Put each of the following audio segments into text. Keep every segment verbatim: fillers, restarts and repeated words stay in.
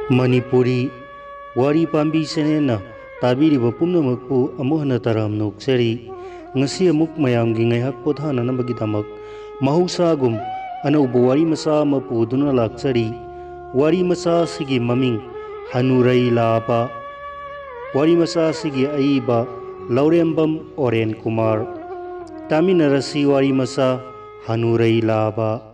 ꯃꯅꯤꯄꯨꯔꯤ ꯋꯥꯔꯤ ꯄꯥꯝꯕꯤ ꯆꯦꯅꯦꯜꯅ ꯇꯥꯕꯤꯔꯤꯕ ꯄꯨꯝꯅꯃꯛꯄꯨ ꯑꯃꯨꯛ ꯍꯟꯅ ꯇꯔꯥꯝꯅ ꯑꯣꯛꯆꯔꯤ꯫ ꯉꯁꯤ ꯑꯃꯨꯛ ꯃꯌꯥꯝꯒꯤ ꯉꯥꯏꯍꯥꯛ ꯄꯣꯊꯥꯅꯅꯕꯒꯤꯗꯃꯛ ꯃꯍꯧꯁꯥꯒꯨꯝ ꯑꯅꯧꯕ ꯋꯥꯔꯤ ꯃꯆꯥ ꯑꯃ ꯄꯨꯗꯨꯅ ꯂꯥꯛꯆꯔꯤ꯫ ꯋꯥꯔꯤ ꯃꯆꯥ ꯑꯁꯤꯒꯤ ꯃꯃꯤꯡ ꯍꯅꯨꯔꯩ ꯂꯥꯕ꯫ ꯋꯥꯔꯤ ꯃꯆꯥ ꯑꯁꯤꯒꯤ ꯑꯏꯕ ꯂꯧꯔꯦꯝꯕꯝ ꯑꯣꯔꯦꯟ ꯀꯨꯃꯥꯔ꯫ ꯇꯥꯃꯤꯟꯅꯔꯁꯤ ꯋꯥꯔꯤ ꯃꯆꯥ ꯍꯅꯨꯔꯩ ꯂꯥꯕ꯫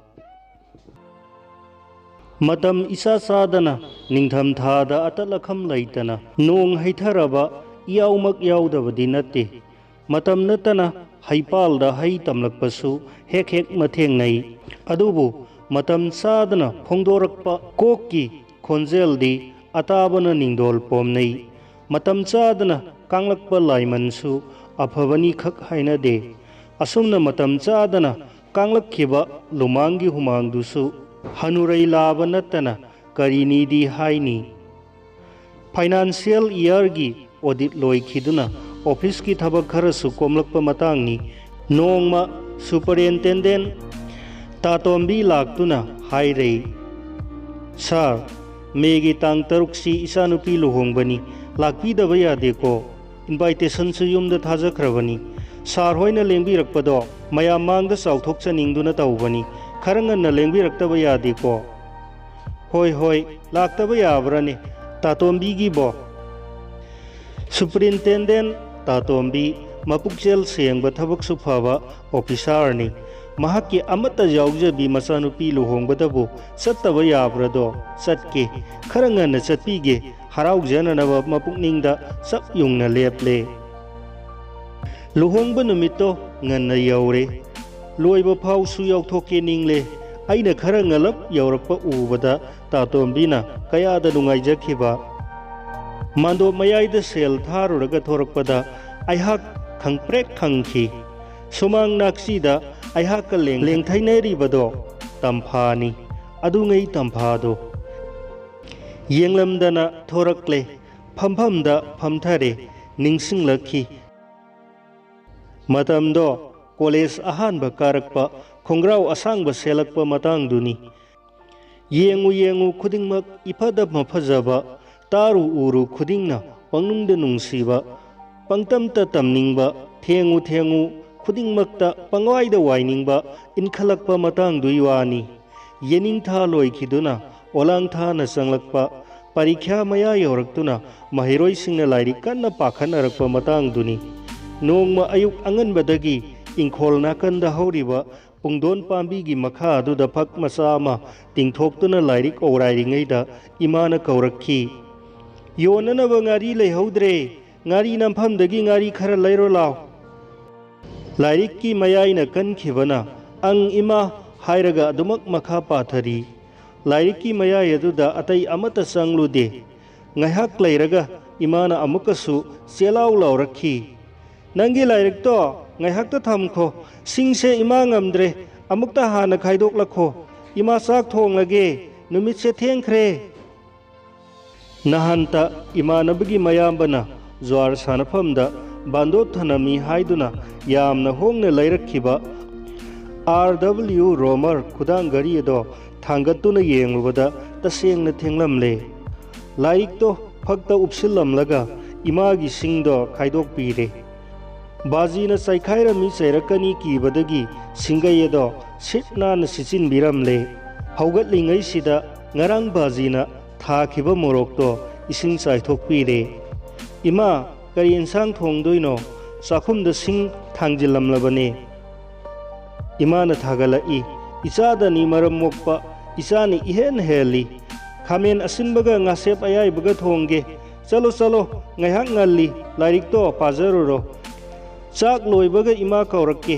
ꯃꯇꯝ ꯏꯆꯥ ꯆꯥꯗꯅ, ꯅꯤꯡꯊꯝ ꯊꯥꯗ ꯑꯇꯠ ꯑꯈꯝ ꯂꯩꯇꯅ ꯅꯣꯡ ꯍꯩꯊꯔꯕ ꯏꯌꯥꯎꯃꯛ ꯌꯥꯎꯗꯕꯗꯤ ꯅꯠꯇꯦ꯫ ꯃꯇꯝ ꯅꯠꯇꯅ ꯍꯩꯄꯥꯜꯗ ꯍꯩ ꯇꯝꯂꯛꯄꯁꯨ ꯍꯦꯛ ꯍꯦꯛ ꯃꯊꯦꯡꯅꯩ꯫ ꯑꯗꯨꯕꯨ ꯃꯇꯝ ꯆꯥꯗꯅ ꯐꯣꯡꯗꯣꯔꯛꯄ ꯀꯣꯛꯀꯤ ꯈꯣꯟꯖꯦꯜꯗꯤ ꯑꯇꯥꯕꯅ ꯅꯤꯡꯗꯣꯜ ꯄꯣꯝꯅꯩ꯫ ꯃꯇꯝ ꯆꯥꯗꯅ ꯀꯥꯡꯂꯛꯄ ꯂꯥꯏꯃꯟꯁꯨ ꯑꯐꯕꯅꯤ ꯈꯛ ꯍꯥꯏꯅꯗꯦ꯫ ꯑꯁꯨꯝꯅ ꯃꯇꯝ ꯆꯥꯗꯅ ꯀꯥꯡꯂꯛꯈꯤꯕ ꯂꯨꯃꯥꯡꯒꯤ ꯍꯨꯃꯥꯡꯗꯨꯁꯨ ꯍꯅꯨꯔꯩ ꯂꯥꯕ ꯅꯠꯇꯅ ꯀꯔꯤꯅꯤꯗꯤ ꯍꯥꯏꯅꯤ꯫ ꯐꯥꯏꯅꯥꯟꯁꯤꯌꯦꯜ ꯏꯌꯥꯔꯒꯤ ꯑꯣꯗꯤꯠ ꯂꯣꯏꯈꯤꯗꯨꯅ ꯑꯣꯐꯤꯁꯀꯤ ꯊꯕꯛ ꯈꯔꯁꯨ ꯀꯣꯝꯂꯛꯄ ꯃꯇꯥꯡꯅꯤ꯫ ꯅꯣꯡꯃ ꯁꯨꯄꯔꯤꯟꯇꯦꯟꯗꯦꯟ ꯇꯥꯇꯣꯝꯕꯤ ꯂꯥꯛꯇꯨꯅ ꯍꯥꯏꯔꯦ, "ꯁꯥꯔ, ꯃꯦꯒꯤ ꯇꯥꯡ ꯇꯔꯨꯛꯁꯤ ꯏꯆꯥꯅꯨꯄꯤ ꯂꯨꯍꯣꯡꯕꯅꯤ, ꯂꯥꯛꯄꯤꯗꯕ ꯌꯥꯗꯦꯀꯣ꯫ ꯏꯟꯚꯥꯏꯇꯦꯁꯟꯁꯨ ꯌꯨꯝꯗ ꯊꯥꯖꯈ꯭ꯔꯕꯅꯤ꯫ ꯁꯥꯔ ꯍꯣꯏꯅ ꯂꯦꯡꯕꯤꯔꯛꯄꯗꯣ ꯃꯌꯥꯝ ꯃꯥꯡꯗ ꯆꯥꯎꯊꯣꯛꯆꯅꯤꯡꯗꯨꯅ ꯇꯧꯕꯅꯤ꯫ ꯈꯔ ꯉꯟꯅ ꯂꯦꯡꯕꯤꯔꯛꯇꯕ ꯌꯥꯗꯦꯀꯣ?" "ꯍꯣꯏ, ꯍꯣꯏ, ꯂꯥꯛꯇꯕ ꯌꯥꯕ꯭ꯔꯅꯦ ꯇꯥꯇꯣꯝꯕꯤꯒꯤꯕꯣ?" ꯁꯨꯄꯔꯤꯟꯇꯦꯟꯗꯦꯟ ꯇꯥꯇꯣꯝꯕꯤ ꯃꯄꯨꯛꯆꯦꯜ ꯁꯦꯡꯕ, ꯊꯕꯛꯁꯨ ꯐꯕ ꯑꯣꯐꯤꯁꯥꯔꯅꯤ꯫ ꯃꯍꯥꯛꯀꯤ ꯑꯃꯠꯇ ꯌꯥꯎꯖꯕꯤ ꯃꯆꯥꯅꯨꯄꯤ ꯂꯨꯍꯣꯡꯕꯗꯕꯨ ꯆꯠꯇꯕ ꯌꯥꯕ꯭ꯔꯗꯣ? "ꯆꯠꯀꯦ, ꯈꯔ ꯉꯟꯅ ꯆꯠꯄꯤꯒꯦ", ꯍꯔꯥꯎꯖꯅꯅꯕ ꯃꯄꯨꯛꯅꯤꯡꯗ ꯆꯞ ꯌꯨꯡꯅ ꯂꯦꯞꯂꯦ꯫ ꯂꯨꯍꯣꯡꯕ ꯅꯨꯃꯤꯠꯇꯣ ꯉꯟꯅ ꯌꯧꯔꯦ꯫ ꯂꯣꯏꯕ ꯐꯥꯎꯁꯨ ꯌꯥꯎꯊꯣꯛꯀꯦ ꯅꯤꯡꯂꯦ꯫ ꯑꯩꯅ ꯈꯔ ꯉꯜꯂꯞ ꯌꯧꯔꯛꯄ ꯎꯕꯗ ꯇꯥꯇꯣꯝꯕꯤꯅ ꯀꯌꯥꯗ ꯅꯨꯡꯉꯥꯏꯖꯈꯤꯕ꯫ ꯃꯥꯟꯗꯣꯞ ꯃꯌꯥꯏꯗ ꯁꯦꯜ ꯊꯥꯔꯨꯔꯒ ꯊꯣꯔꯛꯄꯗ ꯑꯩꯍꯥꯛ ꯈꯪꯄ꯭ꯔꯦꯛ ꯈꯪꯈꯤ꯫ ꯁꯨꯃꯥꯡ ꯅꯥꯛꯁꯤꯗ ꯑꯩꯍꯥꯛꯀ ꯂꯦꯡ-, ꯂꯦꯡꯊꯩꯅꯔꯤꯕꯗꯣ ꯇꯝꯐꯥꯅꯤ꯫ ꯑꯗꯨꯉꯩ ꯇꯝꯐꯥꯗꯣ ꯌꯦꯡꯂꯝꯗꯅ ꯊꯣꯔꯛꯂꯦ꯫ ꯐꯝꯐꯝꯗ ꯐꯝꯊꯔꯦ꯫ ꯅꯤꯡꯁꯤꯡꯂꯛꯈꯤ꯫ ꯃꯇꯝꯗꯣ ꯀꯣꯂꯦꯖ ꯑꯍꯥꯟꯕ ꯀꯥꯔꯛꯄ, ꯈꯣꯡꯒ꯭ꯔꯥꯎ ꯑꯁꯥꯡꯕ ꯁꯦꯠꯂꯛꯄ ꯃꯇꯥꯡꯗꯨꯅꯤ꯫ ꯌꯦꯡꯉꯨ ꯌꯦꯡꯉꯨ ꯈꯨꯗꯤꯡꯃꯛ ꯏꯐꯗ ꯃꯐꯖꯕ, ꯇꯥꯔꯨ ꯎꯔꯨ ꯈꯨꯗꯤꯡꯅ ꯄꯪꯅꯨꯡꯗ ꯅꯨꯡꯁꯤꯕ, ꯄꯪꯇꯝꯇ ꯇꯝꯅꯤꯡꯕ, ꯊꯦꯡꯉꯨ ꯊꯦꯡꯉꯨ ꯈꯨꯗꯤꯡꯃꯛꯇ ꯄꯪꯋꯥꯏꯗ ꯋꯥꯏꯅꯤꯡꯕ ꯏꯟꯈꯠꯂꯛꯄ ꯃꯇꯥꯡꯗꯨꯒꯤ ꯋꯥꯅꯤ꯫ ꯌꯦꯅꯤꯡꯊꯥ ꯂꯣꯏꯈꯤꯗꯨꯅ ꯑꯣꯂꯥꯡꯊꯥꯅ ꯆꯪꯂꯛꯄ, ꯄꯔꯤꯈ꯭ꯌꯥ ꯃꯌꯥ ꯌꯧꯔꯛꯇꯨꯅ ꯃꯍꯩꯔꯣꯏꯁꯤꯡꯅ ꯂꯥꯏꯔꯤꯛ ꯀꯟꯅ ꯄꯥꯈꯠꯅꯔꯛꯄ ꯃꯇꯥꯡꯗꯨꯅꯤ꯫ ꯅꯣꯡꯃ ꯑꯌꯨꯛ ꯑꯉꯟꯕꯗꯒꯤ ꯏꯪꯈꯣꯜ ꯅꯥꯀꯟꯗ ꯍꯧꯔꯤꯕ ꯄꯨꯡꯗꯣꯟ ꯄꯥꯝꯕꯤꯒꯤ ꯃꯈꯥ ꯑꯗꯨꯗ ꯐꯛ ꯃꯆꯥ ꯑꯃ ꯇꯤꯡꯊꯣꯛꯇꯨꯅ ꯂꯥꯏꯔꯤꯛ ꯑꯣꯔꯥꯏꯔꯤꯉꯩꯗ ꯏꯃꯥꯅ ꯀꯧꯔꯛꯈꯤ, "ꯌꯣꯟꯅꯅꯕ ꯉꯥꯔꯤ ꯂꯩꯍꯧꯗ꯭ꯔꯦ, ꯉꯥꯔꯤ ꯅꯝꯐꯝꯗꯒꯤ ꯉꯥꯔꯤ ꯈꯔ ꯂꯩꯔꯣ ꯂꯥꯎ꯫" ꯂꯥꯏꯔꯤꯛꯀꯤ ꯃꯌꯥꯏꯅ ꯀꯟꯈꯤꯕꯅ "ꯑꯪ ꯏꯃꯥ" ꯍꯥꯏꯔꯒ ꯑꯗꯨꯃꯛ ꯃꯈꯥ ꯄꯥꯊꯔꯤ꯫ ꯂꯥꯏꯔꯤꯛꯀꯤ ꯃꯌꯥꯏ ꯑꯗꯨꯗ ꯑꯇꯩ ꯑꯃꯠꯇ ꯆꯪꯂꯨꯗꯦ꯫ ꯉꯥꯏꯍꯥꯛ ꯂꯩꯔꯒ ꯏꯃꯥꯅ ꯑꯃꯨꯛꯀꯁꯨ ꯆꯦꯂꯥꯎ ꯂꯥꯎꯔꯛꯈꯤ, "ꯅꯪꯒꯤ ꯂꯥꯏꯔꯤꯛꯇꯣ ꯉꯥꯏꯍꯥꯛꯇ ꯊꯝꯈꯣ꯫ ꯁꯤꯡꯁꯦ ꯏꯃꯥ ꯉꯝꯗ꯭ꯔꯦ꯫ ꯑꯃꯨꯛꯇ ꯍꯥꯟꯅ ꯈꯥꯏꯗꯣꯛꯂꯛꯈꯣ꯫ ꯏꯃꯥ ꯆꯥꯛ ꯊꯣꯡꯂꯒꯦ꯫ ꯅꯨꯃꯤꯠꯁꯦ ꯊꯦꯡꯈ꯭ꯔꯦ꯫" ꯅꯍꯥꯟꯇ ꯏꯃꯥꯟꯅꯕꯒꯤ ꯃꯌꯥꯝꯕꯅ ꯖ꯭ꯋꯥꯔ ꯁꯥꯟꯅꯐꯝꯗ ꯕꯥꯟꯗꯣꯠ ꯊꯅꯝꯃꯤ ꯍꯥꯏꯗꯨꯅ ꯌꯥꯝꯅ ꯍꯣꯡꯅ ꯂꯩꯔꯛꯈꯤꯕ R W Romer ꯈꯨꯗꯥꯡ ꯘꯔꯤ ꯑꯗꯣ ꯊꯥꯡꯒꯠꯇꯨꯅ ꯌꯦꯡꯂꯨꯕꯗ ꯇꯁꯦꯡꯅ ꯊꯦꯡꯂꯝꯂꯦ꯫ ꯂꯥꯏꯔꯤꯛꯇꯣ ꯐꯛꯇ ꯎꯞꯁꯤꯜꯂꯝꯂꯒ ꯏꯃꯥꯒꯤ ꯁꯤꯡꯗꯣ ꯈꯥꯏꯗꯣꯛꯄꯤꯔꯦ꯫ ꯕꯥꯖꯤꯅ ꯆꯥꯏꯈꯥꯏꯔꯝꯃꯤ ꯆꯩꯔꯛꯀꯅꯤ ꯀꯤꯕꯗꯒꯤ ꯁꯤꯡꯒꯩ ꯑꯗꯣ ꯁꯤꯠ ꯅꯥꯟꯅ ꯁꯤꯠꯆꯤꯟꯕꯤꯔꯝꯂꯦ꯫ ꯍꯧꯒꯠꯂꯤꯉꯩꯁꯤꯗ ꯉꯔꯥꯡ ꯕꯥꯖꯤꯅ ꯊꯥꯈꯤꯕ ꯃꯣꯔꯣꯛꯇꯣ ꯏꯁꯤꯡ ꯆꯥꯏꯊꯣꯛꯄꯤꯔꯦ꯫ "ꯏꯃꯥ, ꯀꯔꯤ ꯏꯟꯁꯥꯡ ꯊꯣꯡꯗꯣꯏꯅꯣ? ꯆꯥꯛꯈꯨꯝꯗ ꯁꯤꯡ ꯊꯥꯡꯖꯤꯜꯂꯝꯂꯕꯅꯦ꯫" ꯏꯃꯥꯅ ꯊꯥꯒꯠꯂꯛꯏ, "ꯏꯆꯥꯗꯅꯤ ꯃꯔꯝ ꯃꯣꯛꯄ, ꯏꯆꯥꯅꯤ ꯏꯍꯦꯟ ꯍꯦꯜꯂꯤ꯫ ꯈꯥꯃꯦꯟ ꯑꯁꯤꯟꯕꯒ ꯉꯥꯁꯦꯞ ꯑꯌꯥꯏꯕꯒ ꯊꯣꯡꯒꯦ꯫ ꯆꯠꯂꯣ, ꯆꯠꯂꯣ, ꯉꯥꯏꯍꯥꯛ ꯉꯜꯂꯤ, ꯂꯥꯏꯔꯤꯛꯇꯣ ꯄꯥꯖꯔꯨꯔꯣ꯫ ꯆꯥꯛ ꯂꯣꯏꯕꯒ ꯏꯃꯥ ꯀꯧꯔꯛꯀꯦ꯫"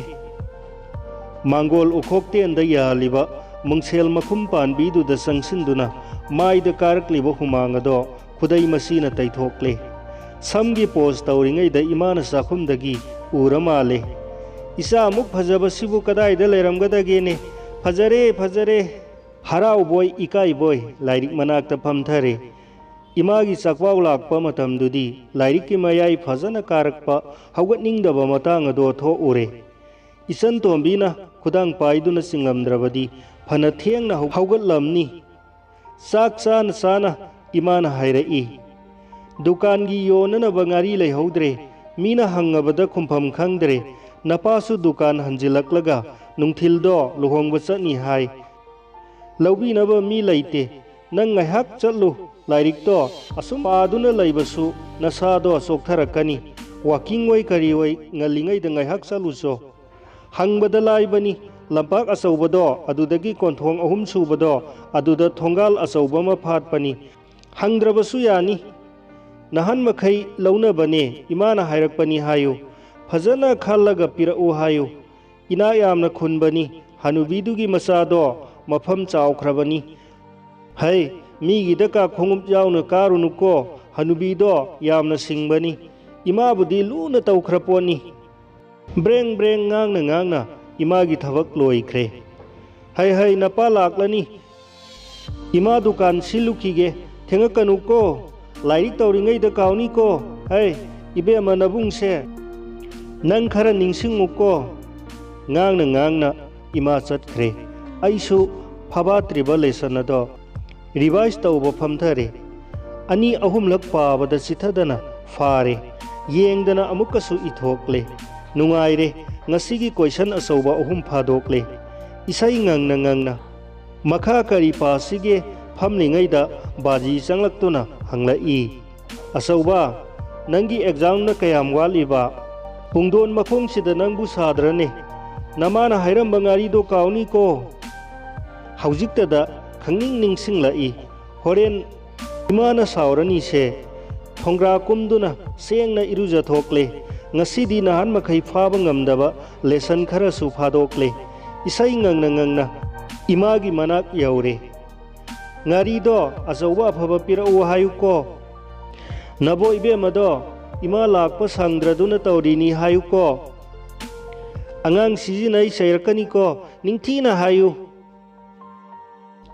ꯃꯥꯡꯒꯣꯜ ꯎꯈꯣꯛꯇꯦꯟꯗ ꯌꯥꯜꯂꯤꯕ ꯃꯨꯡꯁꯦꯜ ꯃꯈꯨꯝ ꯄꯥꯟꯕꯤꯗꯨꯗ ꯆꯪꯁꯤꯟꯗꯨꯅ ꯃꯥꯏꯗ ꯀꯥꯔꯛꯂꯤꯕ ꯍꯨꯃꯥꯡ ꯑꯗꯣ ꯈꯨꯗꯩ ꯃꯁꯤꯅ ꯇꯩꯊꯣꯛꯂꯦ꯫ ꯁꯝꯒꯤ ꯄꯣꯁ ꯇꯧꯔꯤꯉꯩꯗ ꯏꯃꯥꯅ ꯆꯥꯛꯈꯨꯝꯗꯒꯤ ꯎꯔ ꯃꯥꯜꯂꯦ꯫ "ꯏꯆꯥ ꯑꯃꯨꯛ ꯐꯖꯕꯁꯤꯕꯨ ꯀꯗꯥꯏꯗ ꯂꯩꯔꯝꯒꯗꯒꯦꯅꯦ? ꯐꯖꯔꯦ, ꯐꯖꯔꯦ!" ꯍꯔꯥꯎꯕꯣꯏ ꯏꯀꯥꯏꯕꯣꯏ ꯂꯥꯏꯔꯤꯛ ꯃꯅꯥꯛꯇ ꯐꯝꯊꯔꯦ꯫ ꯏꯃꯥꯒꯤ ꯆꯥꯛꯄꯥꯎ ꯂꯥꯛꯄ ꯃꯇꯝꯗꯨꯗꯤ ꯂꯥꯏꯔꯤꯛꯀꯤ ꯃꯌꯥꯏ ꯐꯖꯅ ꯀꯥꯔꯛꯄ, ꯍꯧꯒꯠꯅꯤꯡꯗꯕ ꯃꯇꯥꯡ ꯑꯗꯣ ꯊꯣꯛꯎꯔꯦ꯫ ꯏꯆꯟ ꯇꯣꯝꯕꯤꯅ ꯈꯨꯗꯥꯡ ꯄꯥꯏꯗꯨꯅ ꯆꯤꯡꯂꯝꯗ꯭ꯔꯕꯗꯤ ꯐꯅ ꯊꯦꯡꯅ ꯍꯧ-, ꯍꯧꯒꯠꯂꯝꯅꯤ꯫ ꯆꯥꯛ ꯆꯥꯅ ꯆꯥꯅ ꯏꯃꯥꯅ ꯍꯥꯏꯔꯛꯏ, "ꯗꯨꯀꯥꯟꯒꯤ ꯌꯣꯟꯅꯅꯕ ꯉꯥꯔꯤ ꯂꯩꯍꯧꯗ꯭ꯔꯦ꯫ ꯃꯤꯅ ꯍꯪꯉꯕꯗ ꯈꯨꯝꯐꯝ ꯈꯪꯗ꯭ꯔꯦ꯫ ꯅꯄꯥꯁꯨ ꯗꯨꯀꯥꯟ ꯍꯟꯖꯤꯜꯂꯛꯂꯒ ꯅꯨꯡꯊꯤꯜꯗꯣ ꯂꯨꯍꯣꯡꯕ ꯆꯠꯅꯤ ꯍꯥꯏ꯫ ꯂꯧꯕꯤꯅꯕ ꯃꯤ ꯂꯩꯇꯦ꯫ ꯅꯪ ꯉꯥꯏꯍꯥꯛ ꯆꯠꯂꯨ꯫ ꯂꯥꯏꯔꯤꯛꯇꯣ ꯑꯁꯨꯝ ꯄꯥꯗꯨꯅ ꯂꯩꯕꯁꯨ ꯅꯁꯥꯗꯣ ꯆꯣꯛꯊꯔꯛꯀꯅꯤ꯫ ꯋꯥꯀꯤꯡ ꯑꯣꯏ ꯀꯔꯤ ꯑꯣꯏ ꯉꯜꯂꯤꯉꯩꯗ ꯉꯥꯏꯍꯥꯛ ꯆꯠꯂꯨꯆꯣ꯫ ꯍꯪꯕꯗ ꯂꯥꯏꯕꯅꯤ, ꯂꯝꯄꯥꯛ ꯑꯆꯧꯕꯗꯣ, ꯑꯗꯨꯗꯒꯤ ꯀꯣꯟꯊꯣꯡ ꯑꯍꯨꯝ ꯁꯨꯕꯗꯣ, ꯑꯗꯨꯗ ꯊꯣꯡꯒꯥꯜ ꯑꯆꯧꯕ ꯑꯃ ꯐꯥꯠꯄꯅꯤ꯫ ꯍꯪꯗ꯭ꯔꯕꯁꯨ ꯌꯥꯅꯤ꯫ ꯅꯍꯥꯟ ꯃꯈꯩ ꯂꯧꯅꯕꯅꯦ, ꯏꯃꯥꯅ ꯍꯥꯏꯔꯛꯄꯅꯤ ꯍꯥꯏꯌꯨ꯫ ꯐꯖꯅ ꯈꯜꯂꯒ ꯄꯤꯔꯛꯎ ꯍꯥꯏꯌꯨ꯫ ꯏꯅꯥꯛ ꯌꯥꯝꯅ ꯈꯨꯟꯕꯅꯤ꯫ ꯍꯅꯨꯕꯤꯗꯨꯒꯤ ꯃꯆꯥꯗꯣ ꯃꯐꯝ ꯆꯥꯎꯈ꯭ꯔꯕꯅꯤ꯫ ꯍꯩ, ꯃꯤꯒꯤꯗ ꯀꯥ ꯈꯣꯡꯎꯞ ꯌꯥꯎꯅ ꯀꯥꯔꯨꯅꯨꯀꯣ, ꯍꯅꯨꯕꯤꯗꯣ ꯌꯥꯝꯅ ꯁꯤꯡꯕꯅꯤ꯫ ꯏꯃꯥꯕꯨꯗꯤ ꯂꯨꯅ ꯇꯧꯈ꯭ꯔ ꯄꯣꯠꯅꯤ꯫" ꯕ꯭ꯔꯦꯡ ꯕ꯭ꯔꯦꯡ ꯉꯥꯡꯅ ꯉꯥꯡꯅ ꯏꯃꯥꯒꯤ ꯊꯕꯛ ꯂꯣꯏꯈ꯭ꯔꯦ꯫ "ꯍꯩ ꯍꯩ, ꯅꯄꯥ ꯂꯥꯛꯂꯅꯤ꯫ ꯏꯃꯥ ꯗꯨꯀꯥꯟ ꯁꯤꯜꯂꯨꯈꯤꯒꯦ꯫ ꯊꯦꯡꯉꯛꯀꯅꯨꯀꯣ꯫ ꯂꯥꯏꯔꯤꯛ ꯇꯧꯔꯤꯉꯩꯗ ꯀꯥꯎꯅꯤꯀꯣ꯫ ꯍꯩ, ꯏꯕꯦꯝꯃ ꯅꯕꯨꯡꯁꯦ, ꯅꯪ ꯈꯔ ꯅꯤꯡꯁꯤꯡꯉꯨꯀꯣ꯫" ꯉꯥꯡꯅ ꯉꯥꯡꯅ ꯏꯃꯥ ꯆꯠꯈ꯭ꯔꯦ꯫ ꯑꯩꯁꯨ ꯐꯥꯕꯥꯠꯇ꯭ꯔꯤꯕ ꯂꯦꯁꯟ ꯑꯗꯣ ꯔꯤꯚꯥꯏꯁ ꯇꯧꯕ ꯐꯝꯊꯔꯦ꯫ ꯑꯅꯤ ꯑꯍꯨꯝꯂꯛ ꯄꯥꯕꯗ ꯆꯤꯊꯗꯅ ꯐꯥꯔꯦ꯫ ꯌꯦꯡꯗꯅ ꯑꯃꯨꯛꯀꯁꯨ ꯏꯊꯣꯛꯂꯦ꯫ ꯅꯨꯡꯉꯥꯏꯔꯦ꯫ ꯉꯁꯤꯒꯤ ꯀꯣꯏꯁꯟ ꯑꯆꯧꯕ ꯑꯍꯨꯝ ꯐꯥꯗꯣꯛꯂꯦ꯫ ꯏꯁꯩ ꯉꯪꯅ ꯉꯪꯅ, "ꯃꯈꯥ ꯀꯔꯤ ꯄꯥꯁꯤꯒꯦ?" ꯐꯝꯂꯤꯉꯩꯗ ꯕꯥꯖꯤ ꯆꯪꯂꯛꯇꯨꯅ ꯍꯪꯂꯛꯏ, "ꯑꯆꯧꯕ, ꯅꯪꯒꯤ ꯑꯦꯛꯖꯥꯝꯅ ꯀꯌꯥꯝ ꯋꯥꯠꯂꯤꯕ? ꯄꯨꯡꯗꯣꯟ ꯃꯈꯣꯡꯁꯤꯗ ꯅꯪꯕꯨ ꯁꯥꯗ꯭ꯔꯅꯦ? ꯅꯃꯥꯅ ꯍꯥꯏꯔꯝꯕ ꯉꯥꯔꯤꯗꯣ ꯀꯥꯎꯅꯤꯀꯣ꯫" ꯍꯧꯖꯤꯛꯇꯗ ꯈꯪꯅꯤꯡ ꯅꯤꯡꯁꯤꯡꯂꯛꯏ꯫ ꯍꯣꯔꯦꯟ ꯏꯃꯥꯅ ꯁꯥꯎꯔꯅꯤꯁꯦ꯫ ꯊꯣꯡꯒ꯭ꯔꯥ ꯀꯨꯝꯗꯨꯅ ꯁꯦꯡꯅ ꯏꯔꯨꯖꯊꯣꯛꯂꯦ꯫ ꯉꯁꯤꯗꯤ ꯅꯍꯥꯟ ꯃꯈꯩ ꯐꯥꯕ ꯉꯝꯗꯕ ꯂꯦꯁꯟ ꯈꯔꯁꯨ ꯐꯥꯗꯣꯛꯂꯦ꯫ ꯏꯁꯩ ꯉꯪꯅ ꯉꯪꯅ ꯏꯃꯥꯒꯤ ꯃꯅꯥꯛ ꯌꯧꯔꯦ꯫ "ꯉꯥꯔꯤꯗꯣ ꯑꯆꯧꯕ ꯑꯐꯕ ꯄꯤꯔꯛꯎ ꯍꯥꯏꯌꯨꯀꯣ꯫ ꯅꯕꯣ ꯏꯕꯦꯝꯃꯗꯣ ꯏꯃꯥ ꯂꯥꯛꯄ ꯁꯪꯗ꯭ꯔꯗꯨꯅ ꯇꯧꯔꯤꯅꯤ ꯍꯥꯏꯌꯨꯀꯣ꯫ ꯑꯉꯥꯡ ꯁꯤꯖꯤꯟꯅꯩ ꯆꯩꯔꯛꯀꯅꯤꯀꯣ, ꯅꯤꯡꯊꯤꯅ ꯍꯥꯏꯌꯨ꯫"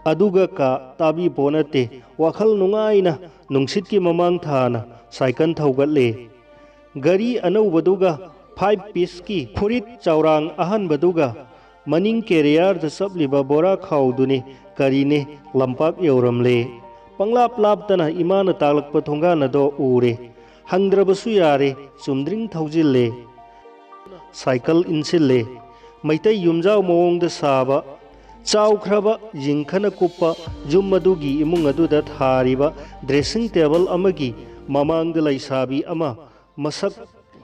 ꯑꯗꯨꯒ ꯀꯥ ꯇꯥꯕꯤꯄꯣ ꯅꯠꯇꯦ꯫ ꯋꯥꯈꯜ ꯅꯨꯡꯉꯥꯏꯅ ꯅꯨꯡꯁꯤꯠꯀꯤ ꯃꯃꯥꯡ ꯊꯥꯅ ꯁꯥꯏꯀꯜ ꯊꯧꯒꯠꯂꯦ꯫ ꯒꯥꯔꯤ ꯑꯅꯧꯕꯗꯨꯒ ꯐꯥꯏꯚ ꯄꯤꯁꯀꯤ ꯐꯨꯔꯤꯠ ꯆꯥꯎꯔꯥꯡ ꯑꯍꯟꯕꯗꯨꯒ ꯃꯅꯤꯡ ꯀꯦꯔꯤꯌꯥꯔꯗ ꯆꯞꯂꯤꯕ ꯕꯣꯔꯥ ꯈꯥꯎꯗꯨꯅꯤ ꯀꯔꯤꯅꯦ ꯂꯝꯄꯥꯛ ꯌꯧꯔꯝꯂꯦ꯫ ꯄꯪꯂꯥꯞ ꯂꯥꯞꯇꯅ ꯏꯃꯥꯅ ꯇꯥꯛꯂꯛꯄ ꯊꯣꯡꯒꯥꯟ ꯑꯗꯣ ꯎꯔꯦ꯫ ꯍꯪꯗ꯭ꯔꯕꯁꯨ ꯌꯥꯔꯦ, ꯆꯨꯝꯗ꯭ꯔꯤꯡ ꯊꯧꯖꯤꯜꯂꯦ꯫ ꯁꯥꯏꯀꯜ ꯏꯟꯁꯤꯜꯂꯦ꯫ ꯃꯩꯇꯩ ꯌꯨꯝꯖꯥꯎ ꯃꯑꯣꯡꯗ ꯁꯥꯕ, ꯆꯥꯎꯈ꯭ꯔꯕ ꯖꯤꯡꯈꯅ ꯀꯨꯞꯄ ꯌꯨꯝ ꯑꯗꯨꯒꯤ ꯏꯃꯨꯡ ꯑꯗꯨꯗ ꯊꯥꯔꯤꯕ ꯗ꯭ꯔꯦꯁꯤꯡ ꯇꯦꯕꯜ ꯑꯃꯒꯤ ꯃꯃꯥꯡꯗ ꯂꯩꯁꯥꯕꯤ ꯑꯃ ꯃꯁꯛ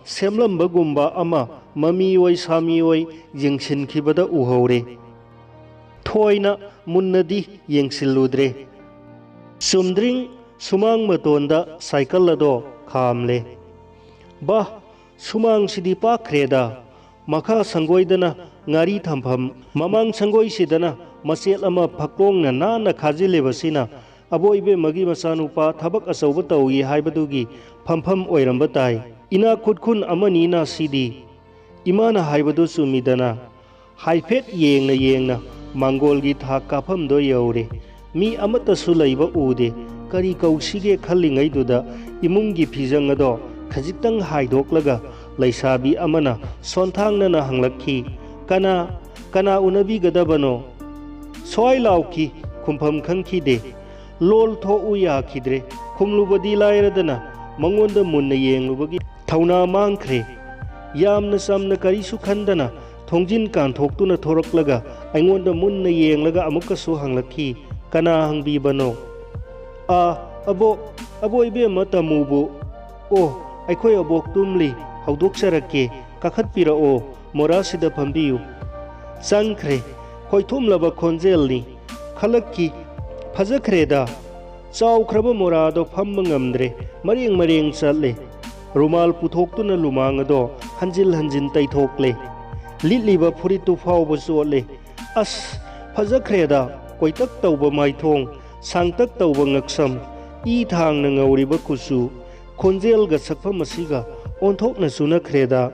ꯁꯦꯝꯂꯝꯕꯒꯨꯝꯕ ꯑꯃ ꯃꯃꯤ ꯑꯣꯏ ꯁꯥꯃꯤ ꯑꯣꯏ ꯌꯦꯡꯁꯤꯟꯈꯤꯕꯗ ꯎꯍꯧꯔꯦ꯫ ꯊꯣꯏꯅ ꯃꯨꯟꯅꯗꯤ ꯌꯦꯡꯁꯤꯜꯂꯨꯗ꯭ꯔꯦ꯫ ꯆꯨꯝꯗ꯭ꯔꯤꯡ ꯁꯨꯃꯥꯡ ꯃꯇꯣꯟꯗ ꯁꯥꯏꯀꯜ ꯑꯗꯣ ꯈꯥꯝꯂꯦ꯫ ꯕꯥ, ꯁꯨꯃꯥꯡꯁꯤꯗꯤ ꯄꯥꯛꯈ꯭ꯔꯦꯗ꯫ ꯃꯈꯥ ꯁꯪꯒꯣꯏꯗꯅ ꯉꯥꯔꯤ ꯊꯝꯐꯝ, ꯃꯃꯥꯡ ꯁꯪꯒꯣꯏꯁꯤꯗꯅ ꯃꯆꯦꯠ ꯑꯃ ꯐꯛꯂꯣꯡꯅ ꯅꯥꯟꯅ ꯈꯥꯖꯤꯜꯂꯤꯕꯁꯤꯅ ꯑꯕꯣꯏ ꯏꯕꯦꯝꯃꯒꯤ ꯃꯆꯥꯅꯨꯄꯥ ꯊꯕꯛ ꯑꯆꯧꯕ ꯇꯧꯏ ꯍꯥꯏꯕꯗꯨꯒꯤ ꯐꯝꯐꯝ ꯑꯣꯏꯔꯝꯕ ꯇꯥꯏ꯫ ꯏꯅꯥꯛ ꯈꯨꯠꯈꯨꯟ ꯑꯃꯅꯤꯅ ꯁꯤꯗꯤ꯫ ꯏꯃꯥꯅ ꯍꯥꯏꯕꯗꯨ ꯆꯨꯝꯃꯤꯗꯅ꯫ ꯍꯥꯏꯐꯦꯠ ꯌꯦꯡꯅ ꯌꯦꯡꯅ ꯃꯥꯡꯒꯣꯜꯒꯤ ꯊꯥꯛ ꯀꯥꯐꯝꯗꯣ ꯌꯧꯔꯦ꯫ ꯃꯤ ꯑꯃꯠꯇꯁꯨ ꯂꯩꯕ ꯎꯗꯦ꯫ ꯀꯔꯤ ꯀꯧꯁꯤꯒꯦ ꯈꯜꯂꯤꯉꯩꯗꯨꯗ ꯏꯃꯨꯡꯒꯤ ꯐꯤꯖꯪ ꯑꯗꯣ ꯈꯖꯤꯛꯇꯪ ꯍꯥꯏꯗꯣꯛꯂꯒ ꯂꯩꯁꯥꯕꯤ ꯑꯃꯅ ꯁꯣꯟꯊꯥꯡꯅꯅ ꯍꯪꯂꯛꯈꯤ, "ꯀꯅꯥ, ꯀꯅꯥ ꯎꯅꯕꯤꯒꯗꯕꯅꯣ?" ꯁ꯭ꯋꯥꯏ ꯂꯥꯎꯈꯤ, ꯈꯨꯝꯐꯝ ꯈꯪꯈꯤꯗꯦ꯫ ꯂꯣꯜ ꯊꯣꯛꯎ ꯌꯥꯈꯤꯗ꯭ꯔꯦ꯫ ꯈꯨꯝꯂꯨꯕꯗꯤ ꯂꯥꯏꯔꯗꯅ ꯃꯉꯣꯟꯗ ꯃꯨꯟꯅ ꯌꯦꯡꯂꯨꯕꯒꯤ ꯊꯧꯅꯥ ꯃꯥꯡꯈ꯭ꯔꯦ꯫ ꯌꯥꯝꯅ ꯆꯝꯅ ꯀꯔꯤꯁꯨ ꯈꯟꯗꯅ ꯊꯣꯡꯖꯤꯟ ꯀꯥꯟꯊꯣꯛꯇꯨꯅ ꯊꯣꯔꯛꯂꯒ ꯑꯩꯉꯣꯟꯗ ꯃꯨꯟꯅ ꯌꯦꯡꯂꯒ ꯑꯃꯨꯛꯀꯁꯨ ꯍꯪꯂꯛꯈꯤ, "ꯀꯅꯥ ꯍꯪꯕꯤꯕꯅꯣ?" "ꯑꯥ, ꯑꯕꯣꯛ, ꯑꯕꯣꯛ ꯏꯕꯦꯝꯃ ꯇꯃꯨꯕꯨ꯫" "ꯑꯣ, ꯑꯩꯈꯣꯏ ꯑꯕꯣꯛ ꯇꯨꯝꯂꯤ, ꯍꯧꯗꯣꯛꯆꯔꯛꯀꯦ, ꯀꯥꯈꯠꯄꯤꯔꯛꯑꯣ, ꯃꯣꯔꯥꯁꯤꯗ ꯐꯝꯕꯤꯌꯨ꯫" ꯆꯪꯈ꯭ꯔꯦ꯫ ꯈꯣꯏꯊꯨꯝꯂꯕ ꯈꯣꯟꯖꯦꯜꯅꯤ꯫ ꯈꯜꯂꯛꯈꯤ, "ꯐꯖꯈ꯭ꯔꯦꯗ꯫" ꯆꯥꯎꯈ꯭ꯔꯕ ꯃꯣꯔꯥꯗꯣ ꯐꯝꯕ ꯉꯝꯗ꯭ꯔꯦ, ꯃꯔꯦꯡ ꯃꯔꯦꯡ ꯆꯠꯂꯦ꯫ ꯔꯨꯃꯥꯜ ꯄꯨꯊꯣꯛꯇꯨꯅ ꯂꯨꯃꯥꯡ ꯑꯗꯣ ꯍꯟꯖꯤꯜ ꯍꯟꯖꯤꯟ ꯇꯩꯊꯣꯛꯂꯦ꯫ ꯂꯤꯠꯂꯤꯕ ꯐꯨꯔꯤꯠꯇꯨ ꯐꯥꯎꯕ ꯆꯣꯠꯂꯦ꯫ "ꯑꯁ, ꯐꯖꯈ꯭ꯔꯦꯗ, ꯀꯣꯏꯇꯛ ꯇꯧꯕ ꯃꯥꯏꯊꯣꯡ, ꯁꯥꯡꯇꯛ ꯇꯧꯕ ꯉꯛꯁꯝ, ꯏ ꯊꯥꯡꯅ ꯉꯧꯔꯤꯕ ꯀꯨꯆꯨ, ꯈꯣꯟꯖꯦꯜꯒ ꯁꯛꯐꯝ ꯑꯁꯤꯒ ꯑꯣꯟꯊꯣꯛꯅ ꯆꯨꯅꯈ꯭ꯔꯦꯗ꯫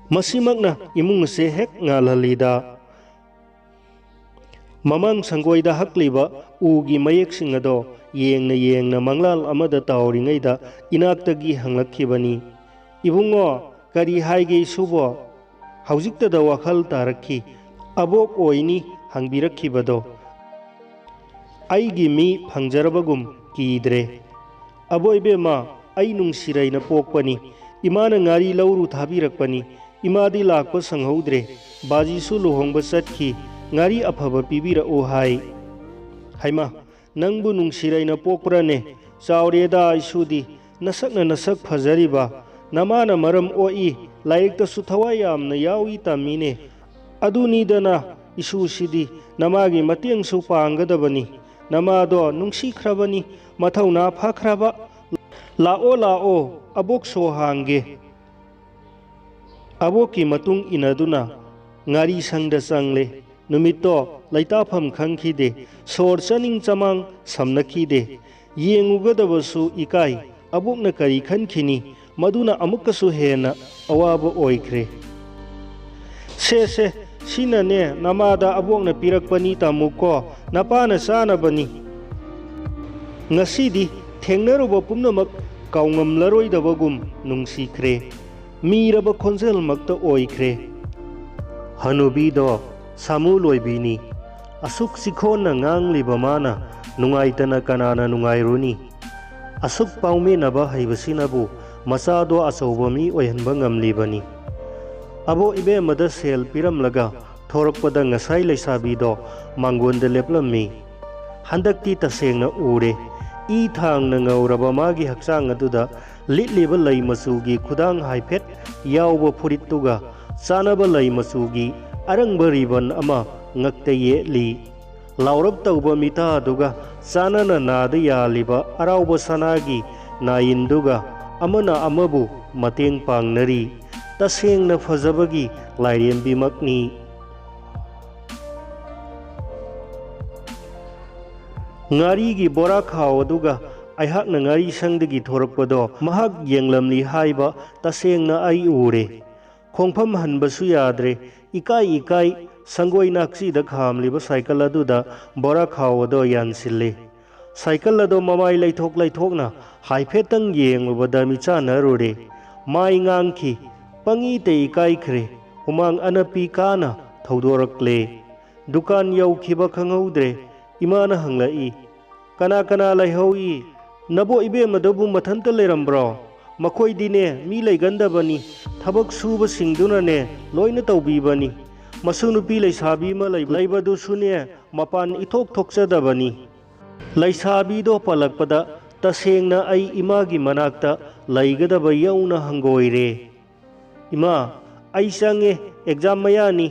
ꯃꯁꯤꯃꯛꯅ ꯏꯃꯨꯡ ꯑꯁꯦ ꯍꯦꯛ ꯉꯥꯜꯍꯜꯂꯤꯗ꯫" ꯃꯃꯥꯡ ꯁꯪꯒꯣꯏꯗ ꯍꯛꯂꯤꯕ ꯎꯒꯤ ꯃꯌꯦꯛꯁꯤꯡ ꯑꯗꯣ ꯌꯦꯡꯅ ꯌꯦꯡꯅ ꯃꯪꯂꯥꯜ ꯑꯃꯗ ꯇꯥꯎꯔꯤꯉꯩꯗ ꯏꯅꯥꯛꯇꯒꯤ ꯍꯪꯂꯛꯈꯤꯕꯅꯤ, "ꯏꯕꯨꯡꯉꯣ, ꯀꯔꯤ ꯍꯥꯏꯒꯦ ꯏꯁꯨꯕꯣ?" ꯍꯧꯖꯤꯛꯇꯗ ꯋꯥꯈꯜ ꯇꯥꯔꯛꯈꯤ꯫ ꯑꯕꯣꯛ ꯑꯣꯏꯅꯤ ꯍꯪꯕꯤꯔꯛꯈꯤꯕꯗꯣ꯫ ꯑꯩꯒꯤ ꯃꯤ ꯐꯪꯖꯔꯕꯒꯨꯝ ꯀꯤꯗ꯭ꯔꯦ꯫ "ꯑꯕꯣ ꯏꯕꯦꯝꯃ, ꯑꯩ ꯅꯨꯡꯁꯤꯔꯩꯅ ꯄꯣꯛꯄꯅꯤ꯫ ꯏꯃꯥꯅ ꯉꯥꯔꯤ ꯂꯧꯔꯨ ꯊꯥꯕꯤꯔꯛꯄꯅꯤ꯫ ꯏꯃꯥꯗꯤ ꯂꯥꯛꯄ ꯁꯪꯍꯧꯗ꯭ꯔꯦ꯫ ꯕꯥꯖꯤꯁꯨ ꯂꯨꯍꯣꯡꯕ ꯆꯠꯈꯤ꯫ ꯉꯥꯔꯤ ꯑꯐꯕ ꯄꯤꯕꯤꯔꯛꯎ" ꯍꯥꯏ꯫ ꯍꯩꯃꯥ, ꯅꯪꯕꯨ ꯅꯨꯡꯁꯤꯔꯩꯅ ꯄꯣꯛꯄ꯭ꯔꯅꯦ? ꯆꯥꯎꯔꯦꯗ ꯑꯩꯁꯨꯗꯤ꯫ ꯅꯁꯛꯅ ꯅꯁꯛ ꯐꯖꯔꯤꯕ꯫ ꯅꯃꯥꯅ ꯃꯔꯝ ꯑꯣꯛꯏ, ꯂꯥꯏꯔꯤꯛꯇꯁꯨ ꯊꯋꯥꯏ ꯌꯥꯝꯅ ꯌꯥꯎꯏ ꯇꯝꯃꯤꯅꯦ꯫ ꯑꯗꯨꯅꯤꯗꯅ, ꯏꯁꯨꯁꯤꯗꯤ ꯅꯃꯥꯒꯤ ꯃꯇꯦꯡꯁꯨ ꯄꯥꯡꯒꯗꯕꯅꯤ꯫ ꯅꯃꯥꯗꯣ ꯅꯨꯡꯁꯤꯈ꯭ꯔꯕꯅꯤ, ꯃꯊꯧꯅꯥ ꯐꯈ꯭ꯔꯕ꯫ "ꯂꯥꯛꯑꯣ, ꯂꯥꯛꯑꯣ, ꯑꯕꯣꯛ ꯁꯣ ꯍꯥꯡꯒꯦ"꯫ ꯑꯕꯣꯛꯀꯤ ꯃꯇꯨꯡ ꯏꯟꯅꯗꯨꯅ ꯉꯥꯔꯤ ꯁꯪꯗ ꯆꯪꯂꯦ꯫ ꯅꯨꯃꯤꯠꯇꯣ ꯂꯩꯇꯥꯐꯝ ꯈꯪꯈꯤꯗꯦ꯫ ꯁꯣꯔ ꯆꯥꯅꯤꯡ ꯆꯃꯥꯡ ꯁꯝꯅꯈꯤꯗꯦ꯫ ꯌꯦꯡꯉꯨꯒꯗꯕꯁꯨ ꯏꯀꯥꯏ꯫ ꯑꯕꯣꯛꯅ ꯀꯔꯤ ꯈꯟꯈꯤꯅꯤ? ꯃꯗꯨꯅ ꯑꯃꯨꯛꯀꯁꯨ ꯍꯦꯟꯅ ꯑꯋꯥꯕ ꯑꯣꯏꯈ꯭ꯔꯦ꯫ "ꯁꯦ, ꯁꯦ, ꯁꯤꯅꯅꯦ ꯅꯃꯥꯗ ꯑꯕꯣꯛꯅ ꯄꯤꯔꯛꯄꯅꯤ ꯇꯥꯃꯨꯀꯣ, ꯅꯄꯥꯅ ꯆꯥꯅꯕꯅꯤ"꯫ ꯉꯁꯤꯗꯤ ꯊꯦꯡꯅꯔꯨꯕ ꯄꯨꯝꯅꯃꯛ ꯀꯥꯎꯉꯝꯂꯔꯣꯏꯗꯕꯒꯨꯝ ꯅꯨꯡꯁꯤꯈ꯭ꯔꯦ꯫ ꯃꯤꯔꯕ ꯈꯣꯟꯖꯦꯜꯃꯛꯇ ꯑꯣꯏꯈ꯭ꯔꯦ꯫ ꯍꯅꯨꯕꯤꯗꯣ ꯁꯥꯃꯨ ꯂꯣꯏꯕꯤꯅꯤ꯫ ꯑꯁꯨꯛ ꯆꯤꯈꯣꯟꯅ ꯉꯥꯡꯂꯤꯕ ꯃꯥꯅ ꯅꯨꯡꯉꯥꯏꯇꯅ ꯀꯅꯥꯅ ꯅꯨꯡꯉꯥꯏꯔꯨꯅꯤ? ꯑꯁꯨꯛ ꯄꯥꯎꯃꯤꯟꯅꯕ ꯍꯩꯕꯁꯤꯅꯕꯨ ꯃꯆꯥꯗꯣ ꯑꯆꯧꯕ ꯃꯤ ꯑꯣꯏꯍꯟꯕ ꯉꯝꯂꯤꯕꯅꯤ꯫ ꯑꯕꯣꯛ ꯏꯕꯦꯝꯃꯗ ꯁꯦꯜ ꯄꯤꯔꯝꯂꯒ ꯊꯣꯔꯛꯄꯗ ꯉꯁꯥꯏ ꯂꯩꯁꯥꯕꯤꯗꯣ ꯃꯥꯡꯒꯣꯟꯗ ꯂꯦꯞꯂꯝꯃꯤ꯫ ꯍꯟꯗꯛꯇꯤ ꯇꯁꯦꯡꯅ ꯎꯔꯦ꯫ ꯏ ꯊꯥꯡꯅ ꯉꯧꯔꯕ ꯃꯥꯒꯤ ꯍꯛꯆꯥꯡ ꯑꯗꯨꯗ ꯂꯤꯠꯂꯤꯕ ꯂꯩ ꯃꯆꯨꯒꯤ ꯈꯨꯗꯥꯡ ꯍꯥꯏꯐꯦꯠ ꯌꯥꯎꯕ ꯐꯨꯔꯤꯠꯇꯨꯒ ꯆꯥꯅꯕ ꯂꯩ ꯃꯆꯨꯒꯤ ꯑꯔꯪꯕ ꯔꯤꯕꯟ ꯑꯃ ꯉꯛꯇ ꯌꯦꯠꯂꯤ꯫ ꯂꯥꯎꯔꯞ ꯇꯧꯕ ꯃꯤꯇꯥꯗꯨꯒ ꯆꯥꯅꯅ ꯅꯥꯗ ꯌꯥꯜꯂꯤꯕ ꯑꯔꯥꯎꯕ ꯁꯅꯥꯒꯤ ꯅꯥꯏꯟꯗꯨꯒ ꯑꯃꯅ ꯑꯃꯕꯨ ꯃꯇꯦꯡ ꯄꯥꯡꯅꯔꯤ꯫ ꯇꯁꯦꯡꯅ ꯐꯖꯕꯒꯤ ꯂꯥꯏꯔꯦꯝꯕꯤꯃꯛꯅꯤ꯫ ꯉꯥꯔꯤꯒꯤ ꯕꯣꯔꯥ ꯈꯥꯎ ꯑꯗꯨꯒ ꯑꯩꯍꯥꯛꯅ ꯉꯥꯔꯤ ꯁꯪꯗꯒꯤ ꯊꯣꯔꯛꯄꯗꯣ ꯃꯍꯥꯛ ꯌꯦꯡꯂꯝꯂꯤ ꯍꯥꯏꯕ ꯇꯁꯦꯡꯅ ꯑꯩ ꯎꯔꯦ꯫ ꯈꯣꯡꯐꯝ ꯍꯟꯕꯁꯨ ꯌꯥꯗ꯭ꯔꯦ꯫ ꯏꯀꯥꯏ ꯏꯀꯥꯏ ꯁꯪꯒꯣꯏ ꯅꯥꯛꯆꯤꯗ ꯈꯥꯝꯂꯤꯕ ꯁꯥꯏꯀꯜ ꯑꯗꯨꯗ ꯕꯣꯔꯥ ꯈꯥꯎ ꯑꯗꯣ ꯌꯥꯟꯁꯤꯜꯂꯤ꯫ ꯁꯥꯏꯀꯜ ꯑꯗꯣ ꯃꯃꯥꯏ ꯂꯩꯊꯣꯛ ꯂꯩꯊꯣꯛꯅ ꯍꯥꯏꯐꯦꯠꯇꯪ ꯌꯦꯡꯂꯨꯕꯗ ꯃꯤꯆꯥꯟꯅꯔꯨꯔꯦ꯫ ꯃꯥꯏ ꯉꯥꯡꯈꯤ, "ꯄꯪꯏꯇ ꯏꯀꯥꯏꯈ꯭ꯔꯦ"꯫ ꯍꯨꯃꯥꯡ ꯑꯅꯞꯄꯤ ꯀꯥꯅ ꯊꯧꯗꯣꯔꯛꯂꯦ꯫ ꯗꯨꯀꯥꯟ ꯌꯧꯈꯤꯕ ꯈꯪꯍꯧꯗ꯭ꯔꯦ꯫ ꯏꯃꯥꯅ ꯍꯪꯂꯛꯏ, "ꯀꯅꯥ ꯀꯅꯥ ꯂꯩꯍꯧꯏ? ꯅꯕꯣꯛ ꯏꯕꯦꯝꯃꯗꯨꯕꯨ ꯃꯊꯟꯇ ꯂꯩꯔꯝꯕ꯭ꯔꯣ? ꯃꯈꯣꯏꯗꯤꯅꯦ, ꯃꯤ ꯂꯩꯒꯟꯗꯕꯅꯤ꯫ ꯊꯕꯛ ꯁꯨꯕꯁꯤꯡꯗꯨꯅꯅꯦ ꯂꯣꯏꯅ ꯇꯧꯕꯤꯕꯅꯤ꯫ ꯃꯁꯨ ꯅꯨꯄꯤ ꯂꯩꯁꯥꯕꯤ ꯑꯃ ꯂꯩꯕ-, ꯂꯩꯕꯗꯨꯁꯨꯅꯦ ꯃꯄꯥꯟ ꯏꯊꯣꯛ ꯊꯣꯛꯆꯗꯕꯅꯤ꯫" ꯂꯩꯁꯥꯕꯤꯗꯣ ꯄꯜꯂꯛꯄꯗ ꯇꯁꯦꯡꯅ ꯑꯩ ꯏꯃꯥꯒꯤ ꯃꯅꯥꯛꯇ ꯂꯩꯒꯗꯕ ꯌꯧꯅ ꯍꯪꯒꯣꯏꯔꯦ꯫ "ꯏꯃꯥ, ꯑꯩ ꯆꯪꯉꯦ, ꯑꯦꯛꯖꯥꯝ ꯃꯌꯥꯅꯤ꯫"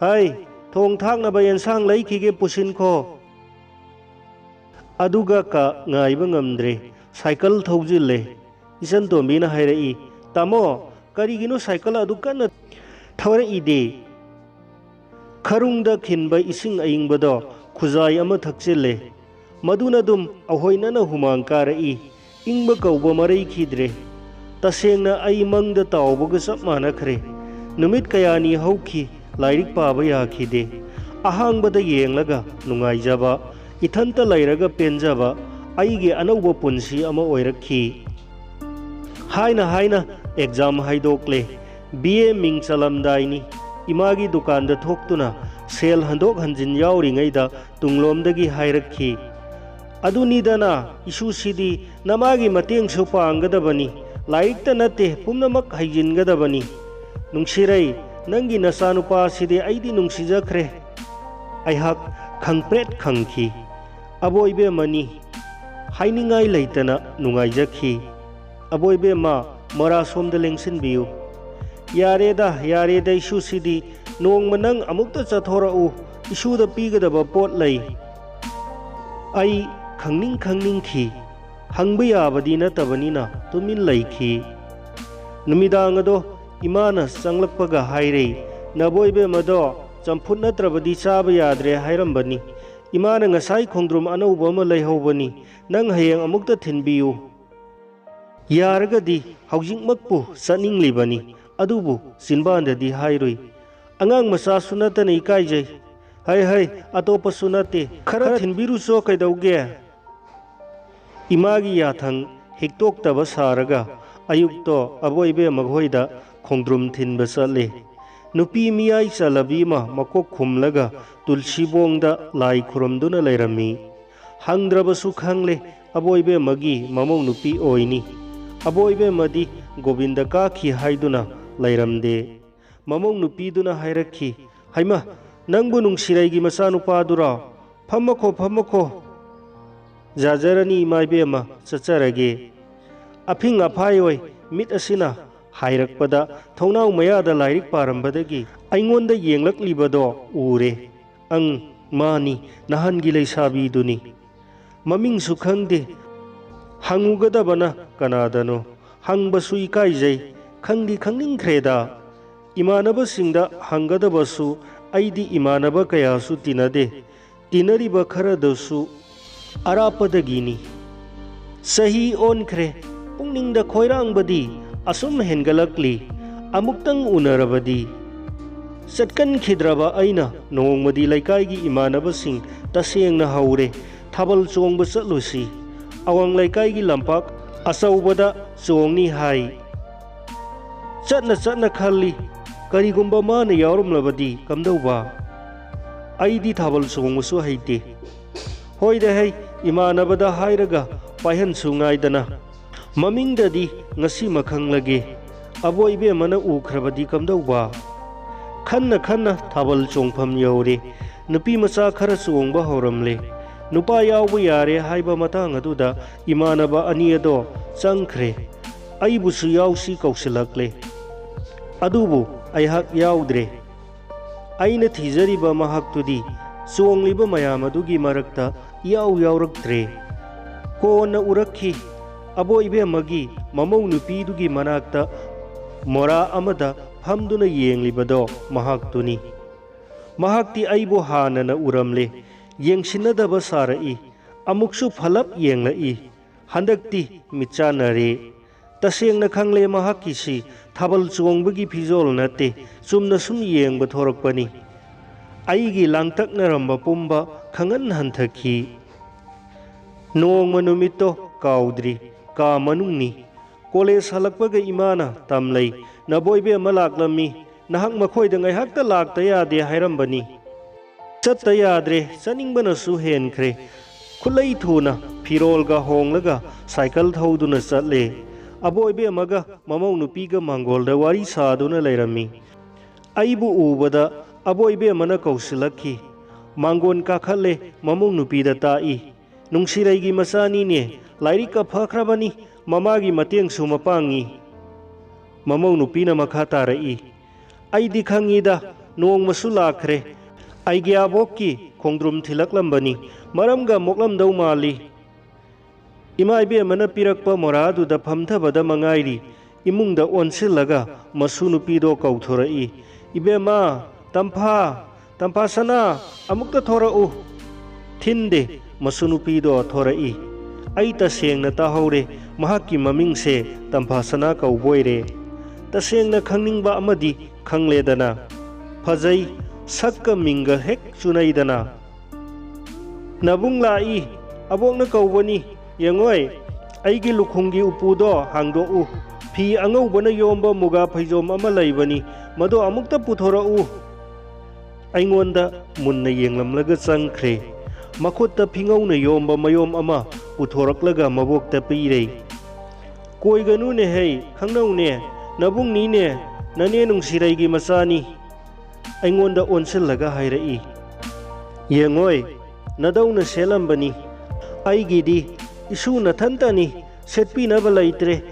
"ꯍꯥꯏ, ꯊꯣꯡ ꯊꯥꯛꯅꯕ ꯑꯦꯟꯁꯥꯡ ꯂꯩꯈꯤꯒꯦ, ꯄꯨꯁꯤꯟꯈꯣ꯫" ꯑꯗꯨꯒ ꯀ ꯉꯥꯏꯕ ꯉꯝꯗ꯭ꯔꯦ, ꯁꯥꯏꯀꯜ ꯊꯧꯖꯤꯜꯂꯦ꯫ ꯏꯆꯟ ꯇꯣꯝꯕꯤꯅ ꯍꯥꯏꯔꯛꯏ, "ꯇꯥꯃꯣ, ꯀꯔꯤꯒꯤꯅꯣ ꯁꯥꯏꯀꯜ ꯑꯗꯨ ꯀꯟꯅ ꯊꯧꯔꯛꯏꯗꯤ?" ꯈꯔꯨꯡꯗ ꯈꯤꯟꯕ ꯏꯁꯤꯡ ꯑꯏꯪꯕꯗꯣ ꯈꯨꯖꯥꯏ ꯑꯃ ꯊꯛꯆꯤꯜꯂꯦ꯫ ꯃꯗꯨꯅ ꯑꯗꯨꯝ ꯑꯍꯣꯏꯅꯅ ꯍꯨꯃꯥꯡ ꯀꯥꯔꯛꯏ꯫ ꯏꯪꯕ ꯀꯧꯕ ꯃꯔꯩꯈꯤꯗ꯭ꯔꯦ꯫ ꯇꯁꯦꯡꯅ ꯑꯩ ꯃꯪꯗ ꯇꯥꯎꯕꯒ ꯆꯞ ꯃꯥꯟꯅꯈ꯭ꯔꯦ꯫ ꯅꯨꯃꯤꯠ ꯀꯌꯥꯅꯤ ꯍꯧꯈꯤ, ꯂꯥꯏꯔꯤꯛ ꯄꯥꯕ ꯌꯥꯈꯤꯗꯦ꯫ ꯑꯍꯥꯡꯕꯗ ꯌꯦꯡꯂꯒ ꯅꯨꯡꯉꯥꯏꯖꯕ, ꯏꯊꯟꯇ ꯂꯩꯔꯒ ꯄꯦꯟꯖꯕ, ꯑꯩꯒꯤ ꯑꯅꯧꯕ ꯄꯨꯟꯁꯤ ꯑꯃ ꯑꯣꯏꯔꯛꯈꯤ꯫ ꯍꯥꯏꯅ ꯍꯥꯏꯅ ꯑꯦꯛꯖꯥꯝ ꯍꯥꯏꯗꯣꯛꯂꯦ꯫ ꯕꯤ ꯑꯦ ꯃꯤꯡ ꯆꯜꯂꯝꯗꯥꯏꯅꯤ꯫ ꯏꯃꯥꯒꯤ ꯗꯨꯀꯥꯟꯗ ꯊꯣꯛꯇꯨꯅ ꯁꯦꯜ ꯍꯟꯗꯣꯛ ꯍꯟꯖꯤꯟ ꯌꯥꯎꯔꯤꯉꯩꯗ ꯇꯨꯡꯂꯣꯝꯗꯒꯤ ꯍꯥꯏꯔꯛꯈꯤ, "ꯑꯗꯨꯅꯤꯗꯅ, ꯏꯁꯨꯁꯤꯗꯤ ꯅꯃꯥꯒꯤ ꯃꯇꯦꯡꯁꯨ ꯄꯥꯡꯒꯗꯕꯅꯤ, ꯂꯥꯏꯔꯤꯛꯇ ꯅꯠꯇꯦ, ꯄꯨꯝꯅꯃꯛ ꯍꯩꯖꯤꯟꯒꯗꯕꯅꯤ꯫ ꯅꯨꯡꯁꯤꯔꯩ, ꯅꯪꯒꯤ ꯅꯆꯥꯅꯨꯄꯥꯁꯤꯗꯤ ꯑꯩꯗꯤ ꯅꯨꯡꯁꯤꯖꯈ꯭ꯔꯦ꯫" ꯑꯩꯍꯥꯛ ꯈꯪꯄ꯭ꯔꯦꯠ ꯈꯪꯈꯤ꯫ ꯑꯕꯣꯏꯕꯦꯝꯃꯅꯤ꯫ ꯍꯥꯏꯅꯤꯡꯉꯥꯏ ꯂꯩꯇꯅ ꯅꯨꯡꯉꯥꯏꯖꯈꯤ꯫ "ꯑꯕꯣꯏꯕꯦꯝꯃ, ꯃꯣꯔꯥ ꯁꯣꯝꯗ ꯂꯦꯡꯁꯤꯟꯕꯤꯌꯨ꯫" "ꯌꯥꯔꯦꯗ, ꯌꯥꯔꯦꯗ, ꯏꯁꯨꯁꯤꯗꯤ꯫ ꯅꯣꯡꯃ ꯅꯪ ꯑꯃꯨꯛꯇ ꯆꯠꯊꯣꯔꯛꯎ, ꯏꯁꯨꯗ ꯄꯤꯒꯗꯕ ꯄꯣꯠ ꯂꯩ꯫" ꯑꯩ ꯈꯪꯅꯤꯡ ꯈꯪꯅꯤꯡꯈꯤ꯫ ꯍꯪꯕ ꯌꯥꯕꯗꯤ ꯅꯠꯇꯕꯅꯤꯅ ꯇꯨꯃꯤꯟ ꯂꯩꯈꯤ꯫ ꯅꯨꯃꯤꯗꯥꯡ ꯑꯗꯣ ꯏꯃꯥꯅ ꯆꯪꯂꯛꯄꯒ ꯍꯥꯏꯔꯦ, "ꯅꯕꯣꯏꯕꯦꯝꯃꯗꯣ ꯆꯝꯐꯨꯠ ꯅꯠꯇ꯭ꯔꯕꯗꯤ ꯆꯥꯕ ꯌꯥꯗ꯭ꯔꯦ ꯍꯥꯏꯔꯝꯕꯅꯤ꯫ ꯏꯃꯥꯅ ꯉꯁꯥꯏ ꯈꯣꯡꯗ꯭ꯔꯨꯝ ꯑꯅꯧꯕ ꯑꯃ ꯂꯩꯍꯧꯕꯅꯤ, ꯅꯪ ꯍꯌꯦꯡ ꯑꯃꯨꯛꯇ ꯊꯤꯟꯕꯤꯌꯨ꯫" ꯌꯥꯔꯒꯗꯤ ꯍꯧꯖꯤꯛꯃꯛꯄꯨ ꯆꯠꯅꯤꯡꯂꯤꯕꯅꯤ, ꯑꯗꯨꯕꯨ ꯆꯤꯟꯕꯥꯟꯗꯗꯤ ꯍꯥꯏꯔꯨꯏ꯫ "ꯑꯉꯥꯡ ꯃꯆꯥꯁꯨ ꯅꯠꯇꯅ ꯏꯀꯥꯏꯖꯩ꯫" "ꯍꯩ ꯍꯩ, ꯑꯇꯣꯞꯄꯁꯨ ꯅꯠꯇꯦ, ꯈꯔ ꯊꯤꯟꯕꯤꯔꯨꯆꯣ ꯀꯩꯗꯧꯒꯦ?" ꯏꯃꯥꯒꯤ ꯌꯥꯊꯪ ꯍꯤꯛꯇꯣꯛꯇꯕ ꯁꯥꯔꯒ ꯑꯌꯨꯛꯇꯣ ꯑꯕꯣꯏꯕꯦꯝ ꯃꯈꯣꯏꯗ ꯈꯣꯡꯗ꯭ꯔꯨꯝ ꯊꯤꯟꯕ ꯆꯠꯂꯦ꯫ ꯅꯨꯄꯤ ꯃꯤꯌꯥꯏ ꯆꯜꯂꯕꯤ ꯑꯃ ꯃꯀꯣꯛ ꯈꯨꯝꯂꯒ ꯇꯨꯜꯁꯤꯕꯣꯡꯗ ꯂꯥꯏ ꯈꯨꯔꯨꯝꯗꯨꯅ ꯂꯩꯔꯝꯃꯤ꯫ ꯍꯪꯗ꯭ꯔꯕꯁꯨ ꯈꯪꯂꯦ, ꯑꯕꯣꯏꯕꯦꯝꯃꯒꯤ ꯃꯃꯧ ꯅꯨꯄꯤ ꯑꯣꯏꯅꯤ꯫ ꯑꯕꯣꯏꯕꯦꯝꯃꯗꯤ ꯒꯣꯕꯤꯟꯗ ꯀꯥꯈꯤ ꯍꯥꯏꯗꯨꯅ ꯂꯩꯔꯝꯗꯦ꯫ ꯃꯃꯧ ꯅꯨꯄꯤꯗꯨꯅ ꯍꯥꯏꯔꯛꯈꯤ, "ꯍꯩꯃ, ꯅꯪꯕꯨ ꯅꯨꯡꯁꯤꯔꯩꯒꯤ ꯃꯆꯥꯅꯨꯄꯥꯗꯨꯔꯣ? ꯐꯝꯃꯈꯣ, ꯐꯝꯃꯈꯣ꯫ ꯌꯥꯖꯔꯅꯤ ꯏꯃꯥ ꯏꯕꯦꯝꯃ, ꯆꯠꯆꯔꯒꯦ꯫" ꯑꯐꯤꯡ ꯑꯐꯥꯏ ꯑꯣꯏ ꯃꯤꯠ ꯑꯁꯤꯅ ꯍꯥꯏꯔꯛꯄꯗ ꯊꯣꯡꯅꯥꯎ ꯃꯌꯥꯗ ꯂꯥꯏꯔꯤꯛ ꯄꯥꯔꯝꯕꯗꯒꯤ ꯑꯩꯉꯣꯟꯗ ꯌꯦꯡꯂꯛꯂꯤꯕꯗꯣ ꯎꯔꯦ꯫ "ꯑꯪ, ꯃꯥꯅꯤ, ꯅꯍꯥꯟꯒꯤ ꯂꯩꯁꯥꯕꯤꯗꯨꯅꯤ꯫ ꯃꯃꯤꯡꯁꯨ ꯈꯪꯗꯦ꯫ ꯍꯪꯉꯨꯒꯗꯕꯅ ꯀꯅꯥꯗꯅꯣ? ꯍꯪꯕꯁꯨ ꯏꯀꯥꯏꯖꯩ꯫ ꯈꯪꯗꯤ ꯈꯪꯅꯤꯡꯈ꯭ꯔꯦꯗ꯫ ꯏꯃꯥꯟꯅꯕꯁꯤꯡꯗ ꯍꯪꯒꯗꯕꯁꯨ ꯑꯩꯗꯤ ꯏꯃꯥꯟꯅꯕ ꯀꯌꯥꯁꯨ ꯇꯤꯟꯅꯗꯦ꯫ ꯇꯤꯟꯅꯔꯤꯕ ꯈꯔꯗꯨꯁꯨ ꯑꯔꯥꯞꯄꯗꯒꯤꯅꯤ꯫ ꯆꯍꯤ ꯑꯣꯟꯈ꯭ꯔꯦ꯫ ꯄꯨꯛꯅꯤꯡꯗ ꯈꯣꯏꯔꯥꯡꯕꯗꯤ ꯑꯁꯨꯝ ꯍꯦꯟꯒꯠꯂꯛꯂꯤ꯫ ꯑꯃꯨꯛꯇꯪ ꯎꯅꯔꯕꯗꯤ꯫" ꯆꯠꯀꯟꯈꯤꯗ꯭ꯔꯕ ꯑꯩꯅ ꯅꯣꯡꯃꯗꯤ ꯂꯩꯀꯥꯏꯒꯤ ꯏꯃꯥꯟꯅꯕꯁꯤꯡ ꯇꯁꯦꯡꯅ ꯍꯧꯔꯦ, "ꯊꯥꯕꯜ ꯆꯣꯡꯕ ꯆꯠꯂꯨꯁꯤ꯫" ꯑꯋꯥꯡ ꯂꯩꯀꯥꯏꯒꯤ ꯂꯝꯄꯥꯛ ꯑꯆꯧꯕꯗ ꯆꯣꯡꯅꯤ ꯍꯥꯏ꯫ ꯆꯠꯅ ꯆꯠꯅ ꯈꯜꯂꯤ, "ꯀꯔꯤꯒꯨꯝꯕ ꯃꯥꯅ ꯌꯥꯎꯔꯝꯂꯕꯗꯤ ꯀꯝꯗꯧꯕ? ꯑꯩꯗꯤ ꯊꯥꯕꯜ ꯆꯣꯡꯕꯁꯨ ꯍꯩꯇꯦ꯫" ꯍꯣꯏꯗ ꯍꯩ, ꯏꯃꯥꯟꯅꯕꯗ ꯍꯥꯏꯔꯒ ꯄꯥꯏꯍꯟꯁꯨ ꯉꯥꯏꯗꯅ꯫ ꯃꯃꯤꯡꯗꯗꯤ ꯉꯁꯤꯃꯛ ꯈꯪꯂꯒꯦ꯫ ꯑꯕꯣꯏ ꯏꯕꯦꯝꯃꯅ ꯎꯈ꯭ꯔꯕꯗꯤ ꯀꯝꯗꯧꯕ? ꯈꯟꯅ ꯈꯟꯅ ꯊꯥꯕꯜ ꯆꯣꯡꯐꯝ ꯌꯧꯔꯦ꯫ ꯅꯨꯄꯤ ꯃꯆꯥ ꯈꯔ ꯆꯣꯡꯕ ꯍꯧꯔꯝꯂꯦ꯫ ꯅꯨꯄꯥ ꯌꯥꯎꯕ ꯌꯥꯔꯦ ꯍꯥꯏꯕ ꯃꯇꯥꯡ ꯑꯗꯨꯗ ꯏꯃꯥꯟꯅꯕ ꯑꯅꯤ ꯑꯗꯣ ꯆꯪꯈ꯭ꯔꯦ꯫ ꯑꯩꯕꯨꯁꯨ ꯌꯥꯎꯁꯤ ꯀꯧꯁꯤꯜꯂꯛꯂꯦ꯫ ꯑꯗꯨꯕꯨ ꯑꯩꯍꯥꯛ ꯌꯥꯎꯗ꯭ꯔꯦ꯫ ꯑꯩꯅ ꯊꯤꯖꯔꯤꯕ ꯃꯍꯥꯛꯇꯨꯗꯤ ꯆꯣꯡꯂꯤꯕ ꯃꯌꯥꯝ ꯑꯗꯨꯒꯤ ꯃꯔꯛꯇ ꯏꯌꯥꯎ ꯌꯥꯎꯔꯛꯇ꯭ꯔꯦ꯫ ꯀꯣꯟꯅ ꯎꯔꯛꯈꯤ, ꯑꯕꯣꯏ ꯏꯕꯦꯝꯃꯒꯤ ꯃꯃꯧ ꯅꯨꯄꯤꯗꯨꯒꯤ ꯃꯅꯥꯛꯇ ꯃꯣꯔꯥ ꯑꯃꯗ ꯐꯝꯗꯨꯅ ꯌꯦꯡꯂꯤꯕꯗꯣ ꯃꯍꯥꯛꯇꯨꯅꯤ꯫ ꯃꯍꯥꯛꯇꯤ ꯑꯩꯕꯨ ꯍꯥꯟꯅꯅ ꯎꯔꯝꯂꯦ꯫ ꯌꯦꯡꯁꯤꯟꯅꯗꯕ ꯁꯥꯔꯛꯏ꯫ ꯑꯃꯨꯛꯁꯨ ꯐꯂꯞ ꯌꯦꯡꯂꯛꯏ꯫ ꯍꯟꯗꯛꯇꯤ ꯃꯤꯠꯆꯥꯟꯅꯔꯦ꯫ ꯇꯁꯦꯡꯅ ꯈꯪꯂꯦ, ꯃꯍꯥꯛꯀꯤꯁꯤ ꯊꯥꯕꯜ ꯆꯣꯡꯕꯒꯤ ꯐꯤꯖꯣꯜ ꯅꯠꯇꯦ, ꯆꯨꯝꯅ ꯁꯨꯝ ꯌꯦꯡꯕ ꯊꯣꯔꯛꯄꯅꯤ꯫ ꯑꯩꯒꯤ ꯂꯥꯡꯇꯛꯅꯔꯝꯕ ꯄꯨꯝꯕ ꯈꯪꯍꯟ ꯍꯟꯊꯈꯤ꯫ ꯅꯣꯡꯃ ꯅꯨꯃꯤꯠꯇꯣ ꯀꯥꯎꯗ꯭ꯔꯤ, ꯀꯥ ꯃꯅꯨꯡꯅꯤ꯫ ꯀꯣꯂꯦꯖ ꯍꯜꯂꯛꯄꯒ ꯏꯃꯥꯅ ꯇꯝꯂꯩ "ꯅꯕꯣꯏꯕꯦꯝꯃ ꯂꯥꯛꯂꯝꯃꯤ, ꯅꯍꯥꯛ ꯃꯈꯣꯏꯗ ꯉꯥꯏꯍꯥꯛꯇ ꯂꯥꯛꯇ ꯌꯥꯗꯦ ꯍꯥꯏꯔꯝꯕꯅꯤ꯫ ꯆꯠꯇ ꯌꯥꯗ꯭ꯔꯦ, ꯆꯠꯅꯤꯡꯕꯅꯁꯨ ꯍꯦꯟꯈ꯭ꯔꯦ"꯫ ꯈꯨꯠꯂꯩ ꯊꯨꯅ ꯐꯤꯔꯣꯜꯒ ꯍꯣꯡꯂꯒ ꯁꯥꯏꯀꯜ ꯊꯧꯗꯨꯅ ꯆꯠꯂꯦ꯫ ꯑꯕꯣꯏꯕꯦꯝꯃꯒ ꯃꯃꯧ ꯅꯨꯄꯤꯒ ꯃꯥꯡꯒꯣꯜꯗ ꯋꯥꯔꯤ ꯁꯥꯗꯨꯅ ꯂꯩꯔꯝꯃꯤ꯫ ꯑꯩꯕꯨ ꯎꯕꯗ ꯑꯕꯣꯏꯕꯦꯝꯃꯅ ꯀꯧꯁꯤꯜꯂꯛꯈꯤ꯫ ꯃꯥꯡꯒꯣꯟ ꯀꯥꯈꯠꯂꯦ, ꯃꯃꯧ ꯅꯨꯄꯤꯗ ꯇꯥꯛꯏ꯫ "ꯅꯨꯡꯁꯤꯔꯩꯒꯤ ꯃꯆꯥꯅꯤꯅꯦ, ꯂꯥꯏꯔꯤꯛꯀ ꯐꯈ꯭ꯔꯕꯅꯤ, ꯃꯃꯥꯒꯤ ꯃꯇꯦꯡꯁꯨ ꯃꯄꯥꯡꯉꯤ"꯫ ꯃꯃꯧ ꯅꯨꯄꯤꯅ ꯃꯈꯥ ꯇꯥꯔꯛꯏ, "ꯑꯩꯗꯤ ꯈꯪꯉꯤꯗ, ꯅꯣꯡꯃꯁꯨ ꯂꯥꯛꯈ꯭ꯔꯦ꯫ ꯑꯩꯒꯤ ꯑꯕꯣꯛꯀꯤ ꯈꯣꯡꯗ꯭ꯔꯨꯝ ꯊꯤꯜꯂꯛꯂꯝꯕꯅꯤ, ꯃꯔꯝꯒ ꯃꯣꯛꯂꯝꯗꯧ ꯃꯥꯜꯂꯤ"꯫ ꯏꯃꯥ ꯏꯕꯦꯝꯃꯅ ꯄꯤꯔꯛꯄ ꯃꯣꯔꯥꯗꯨꯗ ꯐꯝꯊꯕꯗ ꯃꯉꯥꯏꯔꯤ, ꯏꯃꯨꯡꯗ ꯑꯣꯟꯁꯤꯜꯂꯒ ꯃꯁꯨ ꯅꯨꯄꯤꯗꯣ ꯀꯧꯊꯣꯔꯛꯏ, "ꯏꯕꯦꯝꯃ, ꯇꯝꯐꯥ, ꯇꯝꯐꯥ ꯁꯅꯥ, ꯑꯃꯨꯛꯇ ꯊꯣꯔꯛꯎ"꯫ ꯊꯤꯟꯗꯦ, ꯃꯁꯨ ꯅꯨꯄꯤꯗꯣ ꯊꯣꯔꯛꯏ꯫ ꯑꯩ ꯇꯁꯦꯡꯅ ꯇꯥꯍꯧꯔꯦ, ꯃꯍꯥꯛꯀꯤ ꯃꯃꯤꯡꯁꯦ ꯇꯝꯐꯥ ꯁꯅꯥ ꯀꯧꯕ ꯑꯣꯏꯔꯦ꯫ ꯇꯁꯦꯡꯅ ꯈꯪꯅꯤꯡꯕ ꯑꯃꯗꯤ ꯈꯪꯂꯦꯗꯅ꯫ ꯐꯖꯩ, ꯁꯛꯀ ꯃꯤꯡꯒ ꯍꯦꯛ ꯆꯨꯅꯩꯗꯅ꯫ "ꯅꯕꯨꯡ ꯂꯥꯛꯏ, ꯑꯕꯣꯛꯅ ꯀꯧꯕꯅꯤ, ꯌꯦꯡꯉꯣꯏ, ꯑꯩꯒꯤ ꯂꯨꯈꯨꯝꯒꯤ ꯎꯄꯨꯗꯣ ꯍꯥꯡꯗꯣꯛꯎ꯫ ꯐꯤ ꯑꯉꯧꯕꯅ ꯌꯣꯝꯕ ꯃꯨꯒꯥ ꯐꯩꯖꯣꯝ ꯑꯃ ꯂꯩꯕꯅꯤ, ꯃꯗꯣ ꯑꯃꯨꯛꯇ ꯄꯨꯊꯣꯔꯛꯎ"꯫ ꯑꯩꯉꯣꯟꯗ ꯃꯨꯟꯅ ꯌꯦꯡꯂꯝꯂꯒ ꯆꯪꯈ꯭ꯔꯦ꯫ ꯃꯈꯨꯠꯇ ꯐꯤꯉꯧꯅ ꯌꯣꯝꯕ ꯃꯌꯣꯝ ꯑꯃ ꯄꯨꯊꯣꯔꯛꯂꯒ ꯃꯕꯣꯛꯇ ꯄꯤꯔꯦ꯫ "ꯀꯣꯏꯒꯅꯨꯅꯦ ꯍꯩ, ꯈꯪꯅꯧꯅꯦ, ꯅꯕꯨꯡꯅꯤꯅꯦ, ꯅꯅꯦ ꯅꯨꯡꯁꯤꯔꯩꯒꯤ ꯃꯆꯥꯅꯤ"꯫ ꯑꯩꯉꯣꯟꯗ ꯑꯣꯟꯁꯤꯜꯂꯒ ꯍꯥꯏꯔꯛꯏ, "ꯌꯦꯡꯉꯣꯏ, ꯅꯗꯧꯅ ꯁꯦꯠꯂꯝꯕꯅꯤ꯫ ꯑꯩꯒꯤꯗꯤ ꯏꯁꯨ ꯅꯊꯟꯇꯅꯤ, ꯁꯦꯠꯄꯤꯅꯕ ꯂꯩꯇ꯭ꯔꯦ꯫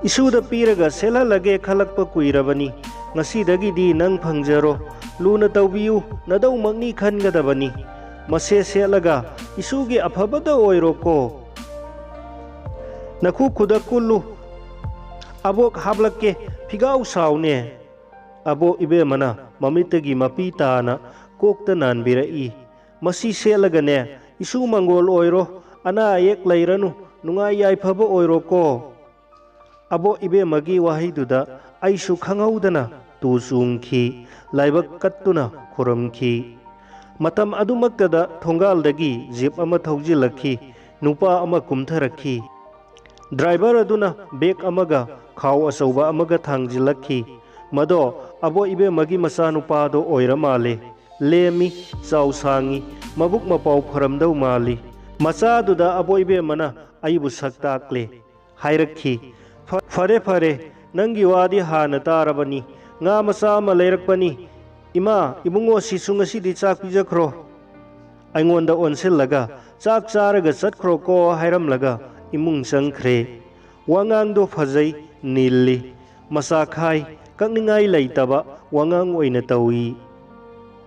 ꯏꯁꯨꯗ ꯄꯤꯔꯒ ꯁꯦꯠꯍꯜꯂꯒꯦ ꯈꯜꯂꯛꯄ ꯀꯨꯏꯔꯕꯅꯤ꯫ ꯉꯁꯤꯗꯒꯤꯗꯤ ꯅꯪ ꯐꯪꯖꯔꯣ꯫ ꯂꯨꯅ ꯇꯧꯕꯤꯌꯨ, ꯅꯗꯧꯃꯛꯅꯤ ꯈꯟꯒꯗꯕꯅꯤ꯫ ꯃꯁꯦ ꯁꯦꯠꯂꯒ ꯏꯁꯨꯒꯤ ꯑꯐꯕꯗ ꯑꯣꯏꯔꯣꯀꯣ꯫ ꯅꯈꯨ ꯈꯨꯗꯛ ꯀꯨꯜꯂꯨ, ꯑꯕꯣꯛ ꯍꯥꯞꯂꯛꯀꯦ, ꯐꯤꯒꯥꯎ ꯁꯥꯎꯅꯦ"꯫ ꯑꯕꯣꯛ ꯏꯕꯦꯝꯃꯅ ꯃꯃꯤꯠꯇꯒꯤ ꯃꯄꯤ ꯇꯥꯅ ꯀꯣꯛꯇ ꯅꯥꯟꯕꯤꯔꯛꯏ꯫ "ꯃꯁꯤ ꯁꯦꯠꯂꯒꯅꯦ, ꯏꯁꯨ ꯃꯪꯒꯣꯜ ꯑꯣꯏꯔꯣ, ꯑꯅꯥ ꯑꯌꯦꯛ ꯂꯩꯔꯅꯨ, ꯅꯨꯡꯉꯥꯏ ꯌꯥꯏꯐꯕ ꯑꯣꯏꯔꯣꯀꯣ"꯫ ꯑꯕꯣꯛ ꯏꯕꯦꯝꯃꯒꯤ ꯋꯥꯍꯩꯗꯨꯗ ꯑꯩꯁꯨ ꯈꯪꯍꯧꯗꯅ ꯇꯨ ꯆꯣꯡꯈꯤ, ꯂꯥꯏꯕꯛ ꯀꯠꯇꯨꯅ ꯈꯨꯔꯨꯝꯈꯤ꯫ ꯃꯇꯝ ꯑꯗꯨꯃꯛꯇꯗ ꯊꯣꯡꯒꯥꯜꯗꯒꯤ ꯖꯤꯞ ꯑꯃ ꯊꯧꯖꯤꯜꯂꯛꯈꯤ, ꯅꯨꯄꯥ ꯑꯃ ꯀꯨꯝꯊꯔꯛꯈꯤ꯫ ꯗ꯭ꯔꯥꯏꯚꯔ ꯑꯗꯨꯅ ꯕꯦꯒ ꯑꯃꯒ ꯈꯥꯎ ꯑꯆꯧꯕ ꯑꯃꯒ ꯊꯥꯡꯖꯤꯜꯂꯛꯈꯤ꯫ ꯃꯗꯣ ꯑꯕꯣꯛ ꯏꯕꯦꯝꯃꯒꯤ ꯃꯆꯥꯅꯨꯄꯥꯗꯣ ꯑꯣꯏꯔ ꯃꯥꯜꯂꯦ꯫ ꯂꯦꯝꯃꯤ, ꯆꯥꯎ ꯁꯥꯡꯉꯤ, ꯃꯕꯨꯛ ꯃꯄꯥꯎ ꯐꯔꯝꯗꯧ ꯃꯥꯜꯂꯤ꯫ ꯃꯆꯥꯗꯨꯗ ꯑꯕꯣꯛ ꯏꯕꯦꯝꯃꯅ ꯑꯩꯕꯨ ꯁꯛ ꯇꯥꯛꯂꯦ꯫ ꯍꯥꯏꯔꯛꯈꯤ, "ꯐ-, ꯐꯔꯦ, ꯐꯔꯦ, ꯅꯪꯒꯤ ꯋꯥꯗꯤ ꯍꯥꯟꯅ ꯇꯥꯔꯕꯅꯤ꯫ ꯉꯥ ꯃꯆꯥ ꯑꯃ ꯂꯩꯔꯛꯄꯅꯤ꯫ ꯏꯃꯥ, ꯏꯕꯨꯡꯉꯣ ꯁꯤꯁꯨ ꯉꯁꯤꯗꯤ ꯆꯥꯛ ꯄꯤꯖꯈ꯭ꯔꯣ꯫" ꯑꯩꯉꯣꯟꯗ ꯑꯣꯟꯁꯤꯜꯂꯒ, "ꯆꯥꯛ ꯆꯥꯔꯒ ꯆꯠꯈ꯭ꯔꯣꯀꯣ" ꯍꯥꯏꯔꯝꯂꯒ ꯏꯃꯨꯡ ꯆꯪꯈ꯭ꯔꯦ꯫ ꯋꯥꯉꯥꯡꯗꯣ ꯐꯖꯩ, ꯅꯤꯜꯂꯤ꯫ ꯃꯆꯥ ꯈꯥꯏ, ꯀꯛꯅꯤꯡꯉꯥꯏ ꯂꯩꯇꯕ ꯋꯥꯉꯥꯡ ꯑꯣꯏꯅ ꯇꯧꯏ꯫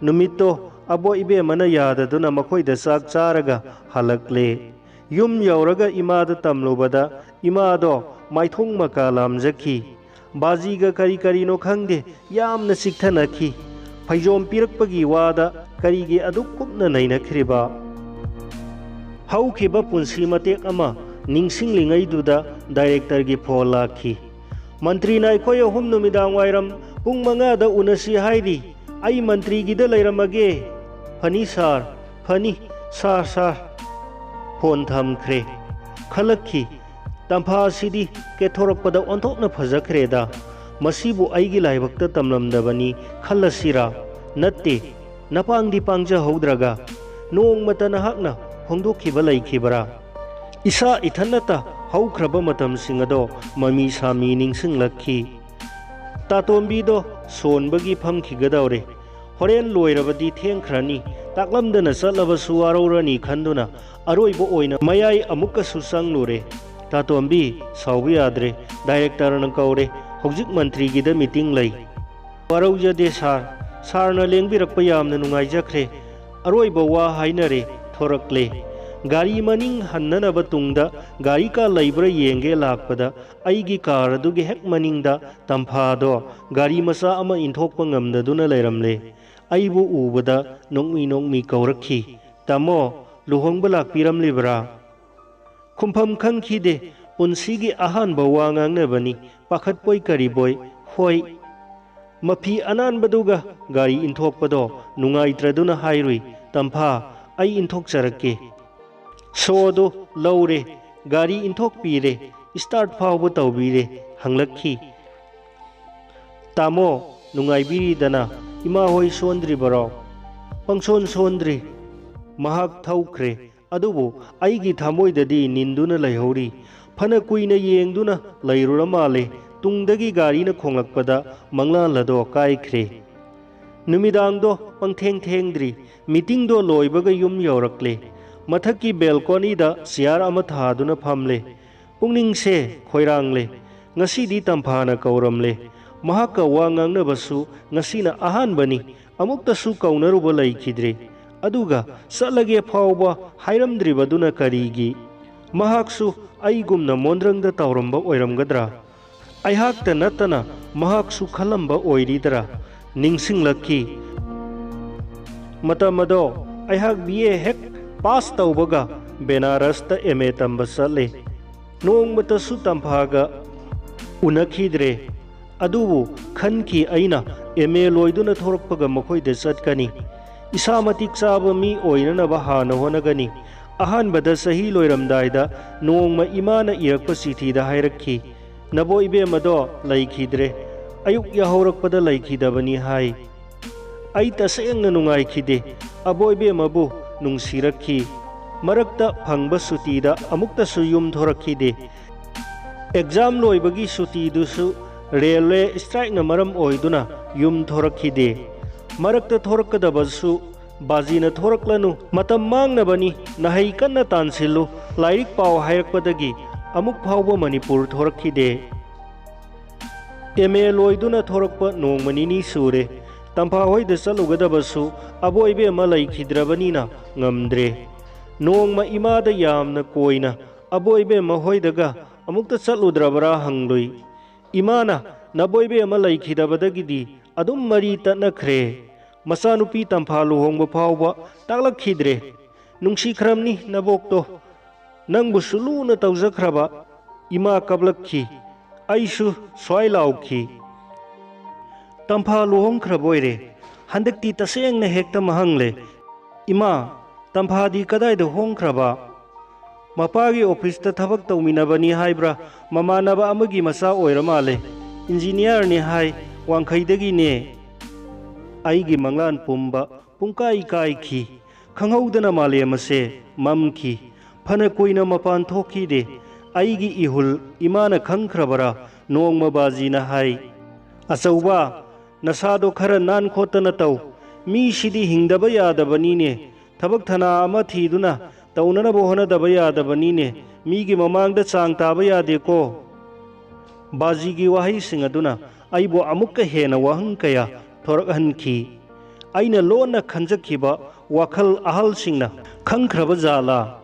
ꯅꯨꯃꯤꯠꯇꯣ ꯑꯕꯣꯛ ꯏꯕꯦꯝꯃꯅ ꯌꯥꯗꯗꯨꯅ ꯃꯈꯣꯏꯗ ꯆꯥꯛ ꯆꯥꯔꯒ ꯍꯜꯂꯛꯂꯦ꯫ ꯌꯨꯝ ꯌꯧꯔꯒ ꯏꯃꯥꯗ ꯇꯝꯂꯨꯕꯗ ꯏꯃꯥꯗꯣ ꯃꯥꯏꯊꯣꯡ ꯃꯀꯥ ꯂꯥꯝꯖꯈꯤ꯫ ꯕꯥꯖꯤꯒ ꯀꯔꯤ ꯀꯔꯤꯅꯣ ꯈꯪꯗꯦ, ꯌꯥꯝꯅ ꯆꯤꯛꯊꯅꯈꯤ꯫ ꯐꯩꯖꯣꯝ ꯄꯤꯔꯛꯄꯒꯤ ꯋꯥꯗ ꯀꯔꯤꯒꯤ ꯑꯗꯨꯛ ꯀꯨꯞꯅ ꯅꯩꯅꯈ꯭ꯔꯤꯕ? ꯍꯧꯈꯤꯕ ꯄꯨꯟꯁꯤ ꯃꯇꯦꯛ ꯑꯃ ꯅꯤꯡꯁꯤꯡꯂꯤꯉꯩꯗꯨꯗ ꯗꯥꯏꯔꯦꯛꯇꯔꯒꯤ ꯐꯣꯟ ꯂꯥꯛꯈꯤ꯫ "ꯃꯟꯇ꯭ꯔꯤꯅ ꯑꯩꯈꯣꯏ ꯑꯍꯨꯝ ꯅꯨꯃꯤꯗꯥꯡ ꯋꯥꯏꯔꯝ ꯄꯨꯡ ꯃꯉꯥꯗ ꯎꯅꯁꯤ ꯍꯥꯏꯔꯤ꯫ ꯑꯩ ꯃꯟꯇ꯭ꯔꯤꯒꯤꯗ ꯂꯩꯔꯝꯃꯒꯦ꯫" "ꯐꯅꯤ ꯁꯥꯔ, ꯐꯅꯤ ꯁꯥꯔ, ꯁꯥꯔ꯫" ꯐꯣꯟ ꯊꯝꯈ꯭ꯔꯦ꯫ ꯈꯜꯂꯛꯈꯤ, "ꯇꯝꯐꯥ ꯑꯁꯤꯗꯤ ꯀꯦꯊꯣꯔꯛꯄꯗ ꯑꯣꯟꯊꯣꯛꯅ ꯐꯖꯈ꯭ꯔꯦꯗ꯫ ꯃꯁꯤꯕꯨ ꯑꯩꯒꯤ ꯂꯥꯏꯕꯛꯇ ꯇꯝꯂꯝꯗꯕꯅꯤ ꯈꯜꯂꯁꯤꯔꯥ? ꯅꯠꯇꯦ, ꯅꯄꯥꯡꯗꯤ ꯄꯥꯡꯖꯍꯧꯗ꯭ꯔꯒ ꯅꯣꯡꯃꯇ ꯅꯍꯥꯛꯅ ꯐꯣꯡꯗꯣꯛꯈꯤꯕ ꯂꯩꯈꯤꯕ꯭ꯔꯥ?" ꯏꯁꯥ ꯏꯊꯟꯅꯇ ꯍꯧꯈ꯭ꯔꯕ ꯃꯇꯝꯁꯤꯡ ꯑꯗꯣ ꯃꯃꯤ ꯁꯥꯃꯤ ꯅꯤꯡꯁꯤꯡꯂꯛꯈꯤ꯫ ꯇꯥꯇꯣꯝꯕꯤꯗꯣ ꯁꯣꯟꯕꯒꯤ ꯐꯝꯈꯤꯒꯗꯧꯔꯦ꯫ ꯍꯣꯔꯦꯟ ꯂꯣꯏꯔꯕꯗꯤ ꯊꯦꯡꯈ꯭ꯔꯅꯤ꯫ ꯇꯥꯛꯂꯝꯗꯅ ꯆꯠꯂꯕꯁꯨ ꯋꯥꯔꯧꯔꯅꯤ ꯈꯟꯗꯨꯅ ꯑꯔꯣꯏꯕ ꯑꯣꯏꯅ ꯃꯌꯥꯏ ꯑꯃꯨꯛꯀꯁꯨ ꯆꯪꯂꯨꯔꯦ꯫ "ꯇꯥꯇꯣꯝꯕꯤ, ꯁꯥꯎꯕ ꯌꯥꯗ꯭ꯔꯦ꯫ ꯗꯥꯏꯔꯦꯛꯇꯔꯅ ꯀꯧꯔꯦ꯫ ꯍꯧꯖꯤꯛ ꯃꯟꯇ꯭ꯔꯤꯒꯤꯗ ꯃꯤꯇꯤꯡ ꯂꯩ꯫" "ꯋꯥꯔꯧꯖꯗꯦ ꯁꯥꯔ꯫ ꯁꯥꯔꯅ ꯂꯦꯡꯕꯤꯔꯛꯄ ꯌꯥꯝꯅ ꯅꯨꯡꯉꯥꯏꯖꯈ꯭ꯔꯦ꯫" ꯑꯔꯣꯏꯕ ꯋꯥ ꯍꯥꯏꯅꯔꯦ, ꯊꯣꯔꯛꯂꯦ꯫ ꯒꯥꯔꯤ ꯃꯅꯤꯡ ꯍꯟꯅꯅꯕ ꯇꯨꯡꯗ ꯒꯥꯔꯤ ꯀꯥ ꯂꯩꯕ꯭ꯔꯥ ꯌꯦꯡꯒꯦ ꯂꯥꯛꯄꯗ ꯑꯩꯒꯤ ꯀꯥꯔ ꯑꯗꯨꯒꯤ ꯍꯦꯛ ꯃꯅꯤꯡꯗ ꯇꯝꯐꯥꯗꯣ ꯒꯥꯔꯤ ꯃꯆꯥ ꯑꯃ ꯏꯟꯊꯣꯛꯄ ꯉꯝꯗꯗꯨꯅ ꯂꯩꯔꯝꯂꯦ꯫ ꯑꯩꯕꯨ ꯎꯕꯗ ꯅꯣꯛꯃꯤ ꯅꯣꯛꯃꯤ ꯀꯧꯔꯛꯈꯤ, "ꯇꯥꯃꯣ, ꯂꯨꯍꯣꯡꯕ ꯂꯥꯛꯄꯤꯔꯝꯂꯤꯕ꯭ꯔꯥ?" ꯈꯨꯝꯐꯝ ꯈꯪꯈꯤꯗꯦ꯫ ꯄꯨꯟꯁꯤꯒꯤ ꯑꯍꯥꯟꯕ ꯋꯥ ꯉꯥꯡꯅꯕꯅꯤ꯫ ꯄꯥꯈꯠꯄꯣꯏ ꯀꯔꯤꯕꯣꯏ꯫ "ꯍꯣꯏ꯫" ꯃꯐꯤ ꯑꯅꯥꯟꯕꯗꯨꯒ ꯒꯥꯔꯤ ꯏꯟꯊꯣꯛꯄꯗꯣ ꯅꯨꯡꯉꯥꯏꯇ꯭ꯔꯗꯨꯅ ꯍꯥꯏꯔꯨꯏ, "ꯇꯝꯐꯥ, ꯑꯩ ꯏꯟꯊꯣꯛꯆꯔꯛꯀꯦ꯫" ꯁꯣꯗꯨ ꯂꯧꯔꯦ꯫ ꯒꯥꯔꯤ ꯏꯟꯊꯣꯛꯄꯤꯔꯦ, start ꯐꯥꯎꯕ ꯇꯧꯕꯤꯔꯦ, ꯍꯪꯂꯛꯈꯤ꯫ "ꯇꯥꯃꯣ, ꯅꯨꯡꯉꯥꯏꯕꯤꯔꯤꯗꯅ? ꯏꯃꯥ ꯍꯣꯏ ꯁꯣꯟꯗ꯭ꯔꯤꯕꯔꯣ?" "ꯄꯪꯁꯣꯟ ꯁꯣꯟꯗ꯭ꯔꯤ꯫ ꯃꯍꯥꯛ ꯊꯧꯈ꯭ꯔꯦ, ꯑꯗꯨꯕꯨ ꯑꯩꯒꯤ ꯊꯃꯣꯏꯗꯗꯤ ꯅꯤꯟꯗꯨꯅ ꯂꯩꯍꯧꯔꯤ꯫ ꯐꯅ ꯀꯨꯏꯅ ꯌꯦꯡꯗꯨꯅ ꯂꯩꯔꯨꯔ ꯃꯥꯜꯂꯦ꯫ ꯇꯨꯡꯗꯒꯤ ꯒꯥꯔꯤꯅ ꯈꯣꯡꯂꯛꯄꯗ ꯃꯪꯂꯥꯟ ꯑꯗꯣ ꯀꯥꯏꯈ꯭ꯔꯦ꯫" ꯅꯨꯃꯤꯗꯥꯡꯗꯣ ꯄꯪꯊꯦꯡ ꯊꯦꯡꯗ꯭ꯔꯤ꯫ ꯃꯤꯇꯤꯡꯗꯣ ꯂꯣꯏꯕꯒ ꯌꯨꯝ ꯌꯧꯔꯛꯂꯦ꯫ ꯃꯊꯛꯀꯤ ꯕꯦꯜꯀꯣꯅꯤꯗ ꯆꯤꯌꯥꯔ ꯑꯃ ꯊꯥꯗꯨꯅ ꯐꯝꯂꯦ꯫ ꯄꯨꯛꯅꯤꯡꯁꯦ ꯈꯣꯏꯔꯥꯡꯂꯦ꯫ ꯉꯁꯤꯗꯤ ꯇꯝꯐꯥꯅ ꯀꯧꯔꯝꯂꯦ꯫ ꯃꯍꯥꯛꯀ ꯋꯥ ꯉꯥꯡꯅꯕꯁꯨ ꯉꯁꯤꯅ ꯑꯍꯥꯟꯕꯅꯤ꯫ ꯑꯃꯨꯛꯇꯁꯨ ꯀꯧꯅꯔꯨꯕ ꯂꯩꯈꯤꯗ꯭ꯔꯦ꯫ ꯑꯗꯨꯒ ꯆꯠꯂꯒꯦ ꯐꯥꯎꯕ ꯍꯥꯏꯔꯝꯗ꯭ꯔꯤꯕꯗꯨꯅ ꯀꯔꯤꯒꯤ? ꯃꯍꯥꯛꯁꯨ ꯑꯩꯒꯨꯝꯅ ꯃꯣꯟꯗ꯭ꯔꯪꯗ ꯇꯧꯔꯝꯕ ꯑꯣꯏꯔꯝꯒꯗ꯭ꯔꯥ? ꯑꯩꯍꯥꯛꯇ ꯅꯠꯇꯅ ꯃꯍꯥꯛꯁꯨ ꯈꯜꯂꯝꯕ ꯑꯣꯏꯔꯤꯗ꯭ꯔꯥ? ꯅꯤꯡꯁꯤꯡꯂꯛꯈꯤ꯫ ꯃꯇꯝ ꯑꯗꯣ ꯑꯩꯍꯥꯛ ꯕꯤ ꯑꯦ ꯍꯦꯛ ꯄꯥꯁ ꯇꯧꯕꯒ ꯕꯦꯅꯥꯔꯁꯇ ꯑꯦꯝ ꯑꯦ ꯇꯝꯕ ꯆꯠꯂꯦ꯫ ꯅꯣꯡꯃꯇꯁꯨ ꯇꯝꯐꯥꯒ ꯎꯅꯈꯤꯗ꯭ꯔꯦ꯫ ꯑꯗꯨꯕꯨ ꯈꯟꯈꯤ, ꯑꯩꯅ ꯑꯦꯝ ꯑꯦ ꯂꯣꯏꯗꯨꯅ ꯊꯣꯔꯛꯄꯒ ꯃꯈꯣꯏꯗ ꯆꯠꯀꯅꯤ꯫ ꯏꯁꯥ ꯃꯇꯤꯛ ꯆꯥꯕ ꯃꯤ ꯑꯣꯏꯅꯅꯕ ꯍꯥꯟꯅ ꯍꯣꯠꯅꯒꯅꯤ꯫ ꯑꯍꯥꯟꯕꯗ ꯆꯍꯤ ꯂꯣꯏꯔꯝꯗꯥꯏꯗ ꯅꯣꯡꯃ ꯏꯃꯥꯅ ꯏꯔꯛꯄ ꯆꯤꯊꯤꯗ ꯍꯥꯏꯔꯛꯈꯤ, "ꯅꯕꯣꯏ ꯏꯕꯦꯝꯃꯗꯣ ꯂꯩꯈꯤꯗ꯭ꯔꯦ꯫" "ꯑꯌꯨꯛ ꯌꯥꯍꯧꯔꯛꯄꯗ ꯂꯩꯈꯤꯗꯕꯅꯤ" ꯍꯥꯏ꯫ ꯑꯩ ꯇꯁꯦꯡꯅ ꯅꯨꯡꯉꯥꯏꯈꯤꯗꯦ꯫ ꯑꯕꯣꯏꯕꯦꯝꯃꯕꯨ ꯅꯨꯡꯁꯤꯔꯛꯈꯤ꯫ ꯃꯔꯛꯇ ꯐꯪꯕ ꯁꯨꯇꯤꯗ ꯑꯃꯨꯛꯇꯁꯨ ꯌꯨꯝ ꯊꯣꯔꯛꯈꯤꯗꯦ꯫ ꯑꯦꯛꯖꯥꯝ ꯂꯣꯏꯕꯒꯤ ꯁꯨꯇꯤꯗꯨꯁꯨ ꯔꯦꯜꯋꯦ ꯁ꯭ꯇ꯭ꯔꯥꯏꯛꯅ ꯃꯔꯝ ꯑꯣꯏꯗꯨꯅ ꯌꯨꯝ ꯊꯣꯔꯛꯈꯤꯗꯦ꯫ ꯃꯔꯛꯇ ꯊꯣꯔꯛꯀꯗꯕꯁꯨ ꯕꯥꯖꯤꯅ ꯊꯣꯔꯛꯂꯅꯨ, ꯃꯇꯝ ꯃꯥꯡꯅꯕꯅꯤ, ꯅꯍꯩ ꯀꯟꯅ ꯇꯥꯟꯁꯤꯜꯂꯨ, ꯂꯥꯏꯔꯤꯛ ꯄꯥꯎ ꯍꯥꯏꯔꯛꯄꯗꯒꯤ ꯑꯃꯨꯛ ꯐꯥꯎꯕ ꯃꯅꯤꯄꯨꯔ ꯊꯣꯔꯛꯈꯤꯗꯦ꯫ ꯑꯦꯝ ꯑꯦ ꯂꯣꯏꯗꯨꯅ ꯊꯣꯔꯛꯄ ꯅꯣꯡꯃ ꯅꯤꯅꯤ ꯁꯨꯔꯦ꯫ ꯇꯝꯐꯥ ꯍꯣꯏꯗ ꯆꯠꯂꯨꯒꯗꯕꯁꯨ ꯑꯕꯣꯏꯕꯦꯝꯃ ꯂꯩꯈꯤꯗ꯭ꯔꯕꯅꯤꯅ ꯉꯝꯗ꯭ꯔꯦ꯫ ꯅꯣꯡꯃ ꯏꯃꯥꯗ ꯌꯥꯝꯅ ꯀꯣꯏꯅ "ꯑꯕꯣꯏꯕꯦꯝꯃ ꯍꯣꯏꯗꯒ ꯑꯃꯨꯛꯇ ꯆꯠꯂꯨꯗ꯭ꯔꯕ꯭ꯔꯥ?" ꯍꯪꯂꯨꯏ꯫ ꯏꯃꯥꯅ "ꯅꯕꯣꯏꯕꯦꯝꯃ ꯂꯩꯈꯤꯗꯕꯗꯒꯤꯗꯤ ꯑꯗꯨꯝ ꯃꯔꯤ ꯇꯠꯅꯈ꯭ꯔꯦ꯫ ꯃꯆꯥꯅꯨꯄꯤ ꯇꯝꯐꯥ ꯂꯨꯍꯣꯡꯕ ꯐꯥꯎꯕ ꯇꯥꯛꯂꯛꯈꯤꯗ꯭ꯔꯦ꯫ ꯅꯨꯡꯁꯤꯈ꯭ꯔꯝꯅꯤ ꯅꯕꯣꯛꯇꯣ꯫ ꯅꯪꯕꯨꯁꯨ ꯂꯨꯅ ꯇꯧꯖꯈ꯭ꯔꯕ꯫" ꯏꯃꯥ ꯀꯞꯂꯛꯈꯤ꯫ ꯑꯩꯁꯨ ꯁ꯭ꯋꯥꯏ ꯂꯥꯎꯈꯤ꯫ "ꯇꯝꯐꯥ ꯂꯨꯍꯣꯡꯈ꯭ꯔꯕ ꯑꯣꯏꯔꯦ꯫ ꯍꯟꯗꯛꯇꯤ ꯇꯁꯦꯡꯅ ꯍꯦꯛꯇ ꯃꯍꯪꯂꯦ꯫ ꯏꯃꯥ, ꯇꯝꯐꯥꯗꯤ ꯀꯗꯥꯏꯗ ꯍꯣꯡꯈ꯭ꯔꯕ?" ꯃꯄꯥꯒꯤ ꯑꯣꯐꯤꯁꯇ ꯊꯕꯛ ꯇꯧꯃꯤꯟꯅꯕꯅꯤ ꯍꯥꯏꯕ꯭ꯔꯥ, ꯃꯃꯥꯟꯅꯕ ꯑꯃꯒꯤ ꯃꯆꯥ ꯑꯣꯏꯔ ꯃꯥꯜꯂꯦ꯫ ꯏꯟꯖꯤꯅꯤꯌꯥꯔꯅꯤ ꯍꯥꯏ, ꯋꯥꯡꯈꯩꯗꯒꯤꯅꯦ꯫ ꯑꯩꯒꯤ ꯃꯪꯂꯥꯟ ꯄꯨꯝꯕ ꯄꯨꯡꯀꯥꯏ ꯀꯥꯏꯈꯤ꯫ ꯈꯪꯍꯧꯗꯅ ꯃꯥꯂꯦꯝ ꯑꯁꯦ ꯃꯝꯈꯤ꯫ ꯐꯅ ꯀꯨꯏꯅ ꯃꯄꯥꯟ ꯊꯣꯛꯈꯤꯗꯦ꯫ ꯑꯩꯒꯤ ꯏꯍꯨꯜ ꯏꯃꯥꯅ ꯈꯪꯈ꯭ꯔꯕꯔꯥ? ꯅꯣꯡꯃ ꯕꯥꯖꯤꯅ ꯍꯥꯏ, "ꯑꯆꯧꯕ, ꯅꯁꯥꯗꯣ ꯈꯔ ꯅꯥꯟ ꯈꯣꯠꯇꯅ ꯇꯧ꯫ ꯃꯤꯁꯤꯗꯤ ꯍꯤꯡꯗꯕ ꯌꯥꯗꯕꯅꯤꯅꯦ꯫ ꯊꯕꯛ ꯊꯅꯥ ꯑꯃ ꯊꯤꯗꯨꯅ ꯇꯧꯅꯅꯕ ꯍꯣꯠꯅꯗꯕ ꯌꯥꯗꯕꯅꯤꯅꯦ꯫ ꯃꯤꯒꯤ ꯃꯃꯥꯡꯗ ꯆꯥꯡ ꯇꯥꯕ ꯌꯥꯗꯦꯀꯣ꯫" ꯕꯥꯖꯤꯒꯤ ꯋꯥꯍꯩꯁꯤꯡ ꯑꯗꯨꯅ ꯑꯩꯕꯨ ꯑꯃꯨꯛꯀ ꯍꯦꯟꯅ ꯋꯥꯍꯪ ꯀꯌꯥ ꯊꯣꯔꯛꯍꯟꯈꯤ꯫ ꯑꯩꯅ ꯂꯣꯟꯅ ꯈꯟꯖꯈꯤꯕ ꯋꯥꯈꯜ ꯑꯍꯜꯁꯤꯡꯅ ꯈꯪꯈ꯭ꯔꯕ ꯖꯥꯠꯂꯥ?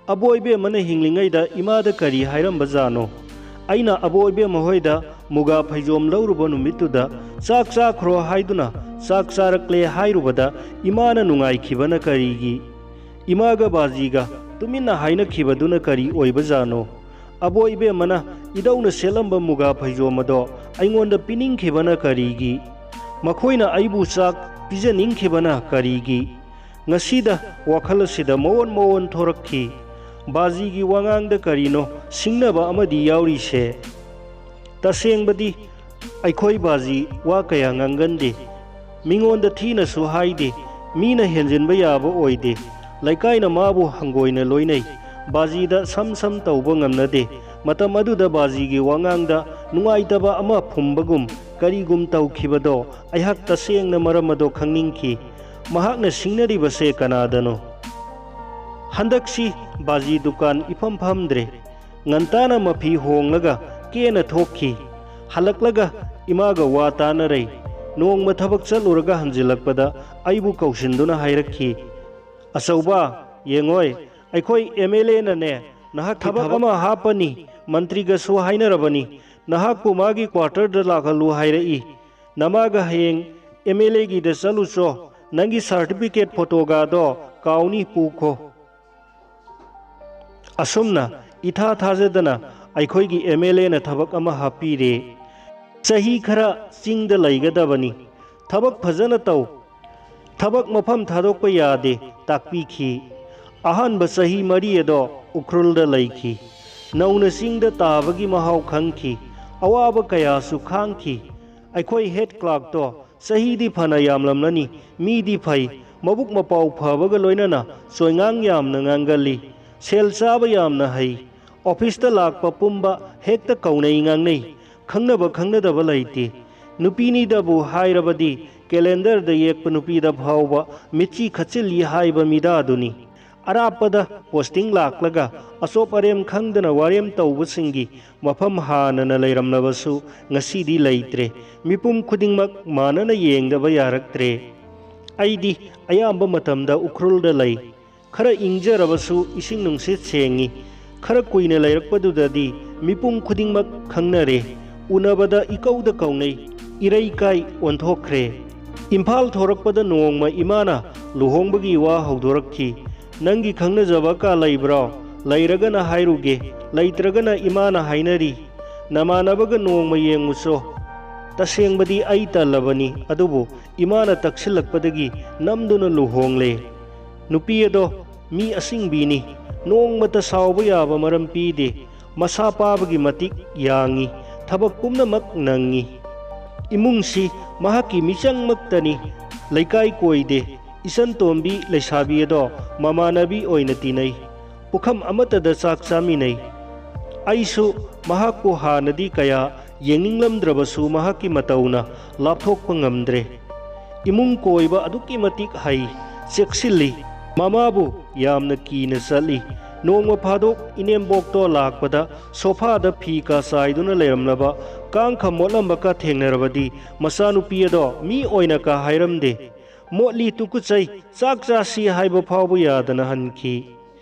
ꯑꯕꯣꯏꯕꯦꯝꯃꯅ ꯍꯤꯡꯂꯤꯉꯩꯗ ꯏꯃꯥꯗ ꯀꯔꯤ ꯍꯥꯏꯔꯝꯕ ꯖꯥꯠꯅꯣ? ꯑꯩꯅ ꯑꯕꯣꯏꯕꯦꯝꯃ ꯍꯣꯏꯗ ꯃꯨꯒꯥ ꯐꯩꯖꯣꯝ ꯂꯧꯔꯨꯕ ꯅꯨꯃꯤꯠꯇꯨꯗ ꯆꯥꯛ ꯆꯥꯈ꯭ꯔꯣ ꯍꯥꯏꯗꯨꯅ ꯆꯥꯛ ꯆꯥꯔꯛꯂꯦ ꯍꯥꯏꯔꯨꯕꯗ ꯏꯃꯥꯅ ꯅꯨꯡꯉꯥꯏꯈꯤꯕꯅ ꯀꯔꯤꯒꯤ? ꯏꯃꯥꯒ ꯕꯥꯖꯤꯒ ꯇꯨꯃꯤꯟꯅ ꯍꯥꯏꯅꯈꯤꯕꯗꯨꯅ ꯀꯔꯤ ꯑꯣꯏꯕꯖꯥꯠꯅꯣ? ꯑꯕꯣꯏ ꯏꯕꯦꯝꯃꯅ ꯏꯙꯧꯅ ꯁꯦꯠꯂꯝꯕ ꯃꯨꯒꯥ ꯐꯩꯖꯣꯝ ꯑꯗꯣ ꯑꯩꯉꯣꯟꯗ ꯄꯤꯅꯤꯡꯈꯤꯕꯅ ꯀꯔꯤꯒꯤ? ꯃꯈꯣꯏꯅ ꯑꯩꯕꯨ ꯆꯥꯛ ꯄꯤꯖꯅꯤꯡꯈꯤꯕꯅ ꯀꯔꯤꯒꯤ? ꯉꯁꯤꯗ ꯋꯥꯈꯜ ꯑꯁꯤꯗ ꯃꯑꯣꯟ ꯃꯑꯣꯟ ꯊꯣꯔꯛꯈꯤ꯫ ꯕꯥꯖꯤꯒꯤ ꯋꯥꯉꯥꯡꯗ ꯀꯔꯤꯅꯣ ꯁꯤꯡꯅꯕ ꯑꯃꯗꯤ ꯌꯥꯎꯔꯤꯁꯦ꯫ ꯇꯁꯦꯡꯕꯗꯤ ꯑꯩꯈꯣꯏ ꯕꯥꯖꯤ ꯋꯥ ꯀꯌꯥ ꯉꯥꯡꯒꯟꯗꯦ꯫ ꯃꯤꯉꯣꯟꯗ ꯊꯤꯅꯁꯨ ꯍꯥꯏꯗꯦ꯫ ꯃꯤꯅ ꯍꯦꯟꯖꯤꯟꯕ ꯌꯥꯕ ꯑꯣꯏꯗꯦ꯫ ꯂꯩꯀꯥꯏꯅ ꯃꯥꯕꯨ ꯍꯪꯒꯣꯏꯅ ꯂꯣꯏꯅꯩ꯫ ꯕꯥꯖꯤꯗ ꯁꯝ ꯁꯝ ꯇꯧꯕ ꯉꯝꯅꯗꯦ꯫ ꯃꯇꯝ ꯑꯗꯨꯗ ꯕꯥꯖꯤꯒꯤ ꯋꯥꯉꯥꯡꯗ ꯅꯨꯡꯉꯥꯏꯇꯕ ꯑꯃ ꯐꯨꯝꯕꯒꯨꯝ ꯀꯔꯤꯒꯨꯝ ꯇꯧꯈꯤꯕꯗꯣ ꯑꯩꯍꯥꯛ ꯇꯁꯦꯡꯅ ꯃꯔꯝ ꯑꯗꯣ ꯈꯪꯅꯤꯡꯈꯤ꯫ ꯃꯍꯥꯛꯅ ꯁꯤꯡꯅꯔꯤꯕꯁꯦ ꯀꯅꯥꯗꯅꯣ? ꯍꯟꯗꯛꯁꯤ ꯕꯥꯖꯤ ꯗꯨꯀꯥꯟ ꯏꯐꯝ ꯐꯝꯗ꯭ꯔꯦ꯫ ꯉꯟꯇꯥꯅ ꯃꯐꯤ ꯍꯣꯡꯂꯒ ꯀꯦꯅ ꯊꯣꯛꯈꯤ꯫ ꯍꯜꯂꯛꯂꯒ ꯏꯃꯥꯒ ꯋꯥ ꯇꯥꯅꯔꯩ꯫ ꯅꯣꯡꯃ ꯊꯕꯛ ꯆꯠꯂꯨꯔꯒ ꯍꯟꯖꯤꯜꯂꯛꯄꯗ ꯑꯩꯕꯨ ꯀꯧꯁꯤꯟꯗꯨꯅ ꯍꯥꯏꯔꯛꯈꯤ, "ꯑꯆꯧꯕ, ꯌꯦꯡꯉꯣꯏ, ꯑꯩꯈꯣꯏ ꯑꯦꯝ ꯑꯦꯜ ꯑꯦꯅꯅꯦ ꯅꯍꯥꯛꯀꯤ ꯊꯕꯛ ꯑꯃ ꯍꯥꯞꯄꯅꯤ, ꯃꯟꯇ꯭ꯔꯤꯒꯁꯨ ꯍꯥꯏꯅꯔꯕꯅꯤ, ꯅꯍꯥꯛꯄꯨ ꯃꯥꯒꯤ ꯀ꯭ꯋꯥꯇꯔꯗ ꯂꯥꯛꯍꯜꯂꯨ ꯍꯥꯏꯔꯛꯏ꯫ ꯅꯃꯥꯒ ꯍꯌꯦꯡ ꯑꯦꯝ ꯑꯦꯜ ꯑꯦꯒꯤꯗ ꯆꯠꯂꯨꯆꯣ, ꯅꯪꯒꯤ ꯁꯥꯔꯇꯤꯐꯤꯀꯦꯠ ꯐꯣꯇꯣꯒꯗꯣ ꯀꯥꯎꯅꯤ, ꯄꯨꯈꯣ꯫" ꯑꯁꯨꯝꯅ ꯏꯊꯥ ꯊꯥꯖꯗꯅ ꯑꯩꯈꯣꯏꯒꯤ ꯑꯦꯝ ꯑꯦꯜ ꯑꯦꯅ ꯊꯕꯛ ꯑꯃ ꯍꯥꯞꯄꯤꯔꯦ꯫ ꯆꯍꯤ ꯈꯔ ꯆꯤꯡꯗ ꯂꯩꯒꯗꯕꯅꯤ꯫ ꯊꯕꯛ ꯐꯖꯅ ꯇꯧ꯫ ꯊꯕꯛ ꯃꯐꯝ ꯊꯥꯗꯣꯛꯄ ꯌꯥꯗꯦ, ꯇꯥꯛꯄꯤꯈꯤ꯫ ꯑꯍꯥꯟꯕ ꯆꯍꯤ ꯃꯔꯤ ꯑꯗꯣ ꯎꯈ꯭ꯔꯨꯜꯗ ꯂꯩꯈꯤ꯫ ꯅꯧꯅ ꯆꯤꯡꯗ ꯇꯥꯕꯒꯤ ꯃꯍꯥꯎ ꯈꯪꯈꯤ꯫ ꯑꯋꯥꯕ ꯀꯌꯥꯁꯨ ꯈꯥꯡꯈꯤ꯫ ꯑꯩꯈꯣꯏ ꯍꯦꯗ ꯀ꯭ꯂꯥꯔꯛꯇꯣ ꯆꯍꯤꯗꯤ ꯐꯅ ꯌꯥꯝꯂꯝꯂꯅꯤ, ꯃꯤꯗꯤ ꯐꯩ, ꯃꯕꯨꯛ ꯃꯄꯥꯎ ꯐꯕꯒ ꯂꯣꯏꯅꯅ ꯆꯣꯏꯉꯥꯡ ꯌꯥꯝꯅ ꯉꯥꯡꯒꯜꯂꯤ, ꯁꯦꯜ ꯆꯥꯕ ꯌꯥꯝꯅ ꯍꯩ꯫ ꯑꯣꯐꯤꯁꯇ ꯂꯥꯛꯄ ꯄꯨꯝꯕ ꯍꯦꯛꯇ ꯀꯧꯅꯩ ꯉꯥꯡꯅꯩ꯫ ꯈꯪꯅꯕ ꯈꯪꯅꯗꯕ ꯂꯩꯇꯦ꯫ ꯅꯨꯄꯤꯅꯤꯗꯕꯨ ꯍꯥꯏꯔꯕꯗꯤ ꯀꯦꯂꯦꯟꯗꯔꯗ ꯌꯦꯛꯄ ꯅꯨꯄꯤꯗ ꯐꯥꯎꯕ ꯃꯤꯠꯆꯤ ꯈꯠꯆꯤꯜꯂꯤ ꯍꯥꯏꯕ ꯃꯤꯗꯥꯗꯨꯅꯤ꯫ ꯑꯔꯥꯞꯄꯗ ꯄꯣꯁꯇꯤꯡ ꯂꯥꯛꯂꯒ ꯑꯆꯣꯞ ꯑꯔꯦꯝ ꯈꯪꯗꯅ ꯋꯥꯔꯦꯝ ꯇꯧꯕꯁꯤꯡꯒꯤ ꯃꯐꯝ ꯍꯥꯟꯅꯅ ꯂꯩꯔꯝꯂꯕꯁꯨ ꯉꯁꯤꯗꯤ ꯂꯩꯇ꯭ꯔꯦ꯫ ꯃꯤꯄꯨꯝ ꯈꯨꯗꯤꯡꯃꯛ ꯃꯥꯟꯅꯅ ꯌꯦꯡꯗꯕ ꯌꯥꯔꯛꯇ꯭ꯔꯦ꯫ ꯑꯩꯗꯤ ꯑꯌꯥꯝꯕ ꯃꯇꯝꯗ ꯎꯈ꯭ꯔꯨꯜꯗ ꯂꯩ꯫ ꯈꯔ ꯏꯪꯖꯔꯕꯁꯨ ꯏꯁꯤꯡ ꯅꯨꯡꯁꯤꯠ ꯁꯦꯡꯉꯤ꯫ ꯈꯔ ꯀꯨꯏꯅ ꯂꯩꯔꯛꯄꯗꯨꯗꯗꯤ ꯃꯤꯄꯨꯝ ꯈꯨꯗꯤꯡꯃꯛ ꯈꯪꯅꯔꯦ꯫ ꯎꯅꯕꯗ ꯏꯀꯧꯗ ꯀꯧꯅꯩ꯫ ꯏꯔꯩ ꯀꯥꯏ ꯑꯣꯟꯊꯣꯛꯈ꯭ꯔꯦ꯫ ꯏꯝꯐꯥꯜ ꯊꯣꯔꯛꯄꯗ ꯅꯣꯡꯃ ꯏꯃꯥꯅ ꯂꯨꯍꯣꯡꯕꯒꯤ ꯋꯥ ꯍꯧꯗꯣꯔꯛꯈꯤ꯫ "ꯅꯪꯒꯤ ꯈꯪꯅꯖꯕ ꯀꯥ ꯂꯩꯕ꯭ꯔꯣ? ꯂꯩꯔꯒꯅ ꯍꯥꯏꯔꯨꯒꯦ, ꯂꯩꯇ꯭ꯔꯒꯅ ꯏꯃꯥꯅ ꯍꯥꯏꯅꯔꯤ꯫ ꯅꯃꯥꯟꯅꯕꯒ ꯅꯣꯡꯃ ꯌꯦꯡꯉꯨꯆꯣ꯫" ꯇꯁꯦꯡꯕꯗꯤ ꯑꯩ ꯇꯜꯂꯕꯅꯤ, ꯑꯗꯨꯕꯨ ꯏꯃꯥꯅ ꯇꯛꯁꯤꯜꯂꯛꯄꯗꯒꯤ ꯅꯝꯗꯨꯅ ꯂꯨꯍꯣꯡꯂꯦ꯫ ꯅꯨꯄꯤ ꯑꯗꯣ ꯃꯤ ꯑꯁꯤꯡꯕꯤꯅꯤ꯫ ꯅꯣꯡꯃꯇ ꯁꯥꯎꯕ ꯌꯥꯕ ꯃꯔꯝ ꯄꯤꯗꯦ꯫ ꯃꯁꯥ ꯄꯥꯕꯒꯤ ꯃꯇꯤꯛ ꯌꯥꯡꯉꯤ꯫ ꯊꯕꯛ ꯄꯨꯝꯅꯃꯛ ꯅꯪꯉꯤ꯫ ꯏꯃꯨꯡꯁꯤ ꯃꯍꯥꯛꯀꯤ ꯃꯤꯆꯪꯃꯛꯇꯅꯤ꯫ ꯂꯩꯀꯥꯏ ꯀꯣꯏꯗꯦ꯫ ꯏꯆꯟ ꯇꯣꯝꯕꯤ ꯂꯩꯁꯥꯕꯤ ꯑꯗꯣ ꯃꯃꯥꯟꯅꯕꯤ ꯑꯣꯏꯅ ꯇꯤꯟꯅꯩ꯫ ꯄꯨꯈꯝ ꯑꯃꯠꯇꯗ ꯆꯥꯛ ꯆꯥꯃꯤꯟꯅꯩ꯫ ꯑꯩꯁꯨ ꯃꯍꯥꯛꯄꯨ ꯍꯥꯟꯅꯗꯤ ꯀꯌꯥ ꯌꯦꯡꯅꯤꯡꯂꯝꯗ꯭ꯔꯕꯁꯨ ꯃꯍꯥꯛꯀꯤ ꯃꯇꯧꯅ ꯂꯥꯞꯊꯣꯛꯄ ꯉꯝꯗ꯭ꯔꯦ꯫ ꯏꯃꯨꯡ ꯀꯣꯏꯕ ꯑꯗꯨꯛꯀꯤ ꯃꯇꯤꯛ ꯍꯩ, ꯆꯦꯛꯁꯤꯜꯂꯤ꯫ ꯃꯃꯥꯕꯨ ꯌꯥꯝꯅ ꯀꯤꯅ ꯆꯠꯂꯤ꯫ ꯅꯣꯡꯃ ꯐꯥꯗꯣꯛ ꯏꯅꯦꯝꯕꯣꯛꯇꯣ ꯂꯥꯛꯄꯗ ꯁꯣꯐꯥꯗ ꯐꯤ ꯀꯥ ꯆꯥꯏꯗꯨꯅ ꯂꯩꯔꯝꯂꯕ ꯀꯥꯡꯈ ꯃꯣꯠꯂꯝꯕ ꯀ ꯊꯦꯡꯅꯔꯕꯗꯤ ꯃꯆꯥꯅꯨꯄꯤ ꯑꯗꯣ ꯃꯤ ꯑꯣꯏꯅ ꯀꯥ ꯍꯥꯏꯔꯝꯗꯦ꯫ "ꯃꯣꯠꯂꯤ, ꯇꯨꯀꯨꯠꯆꯩ, ꯆꯥꯛ ꯆꯥꯁꯤ" ꯍꯥꯏꯕ ꯐꯥꯎꯕ ꯌꯥꯗꯅ ꯍꯟꯈꯤ꯫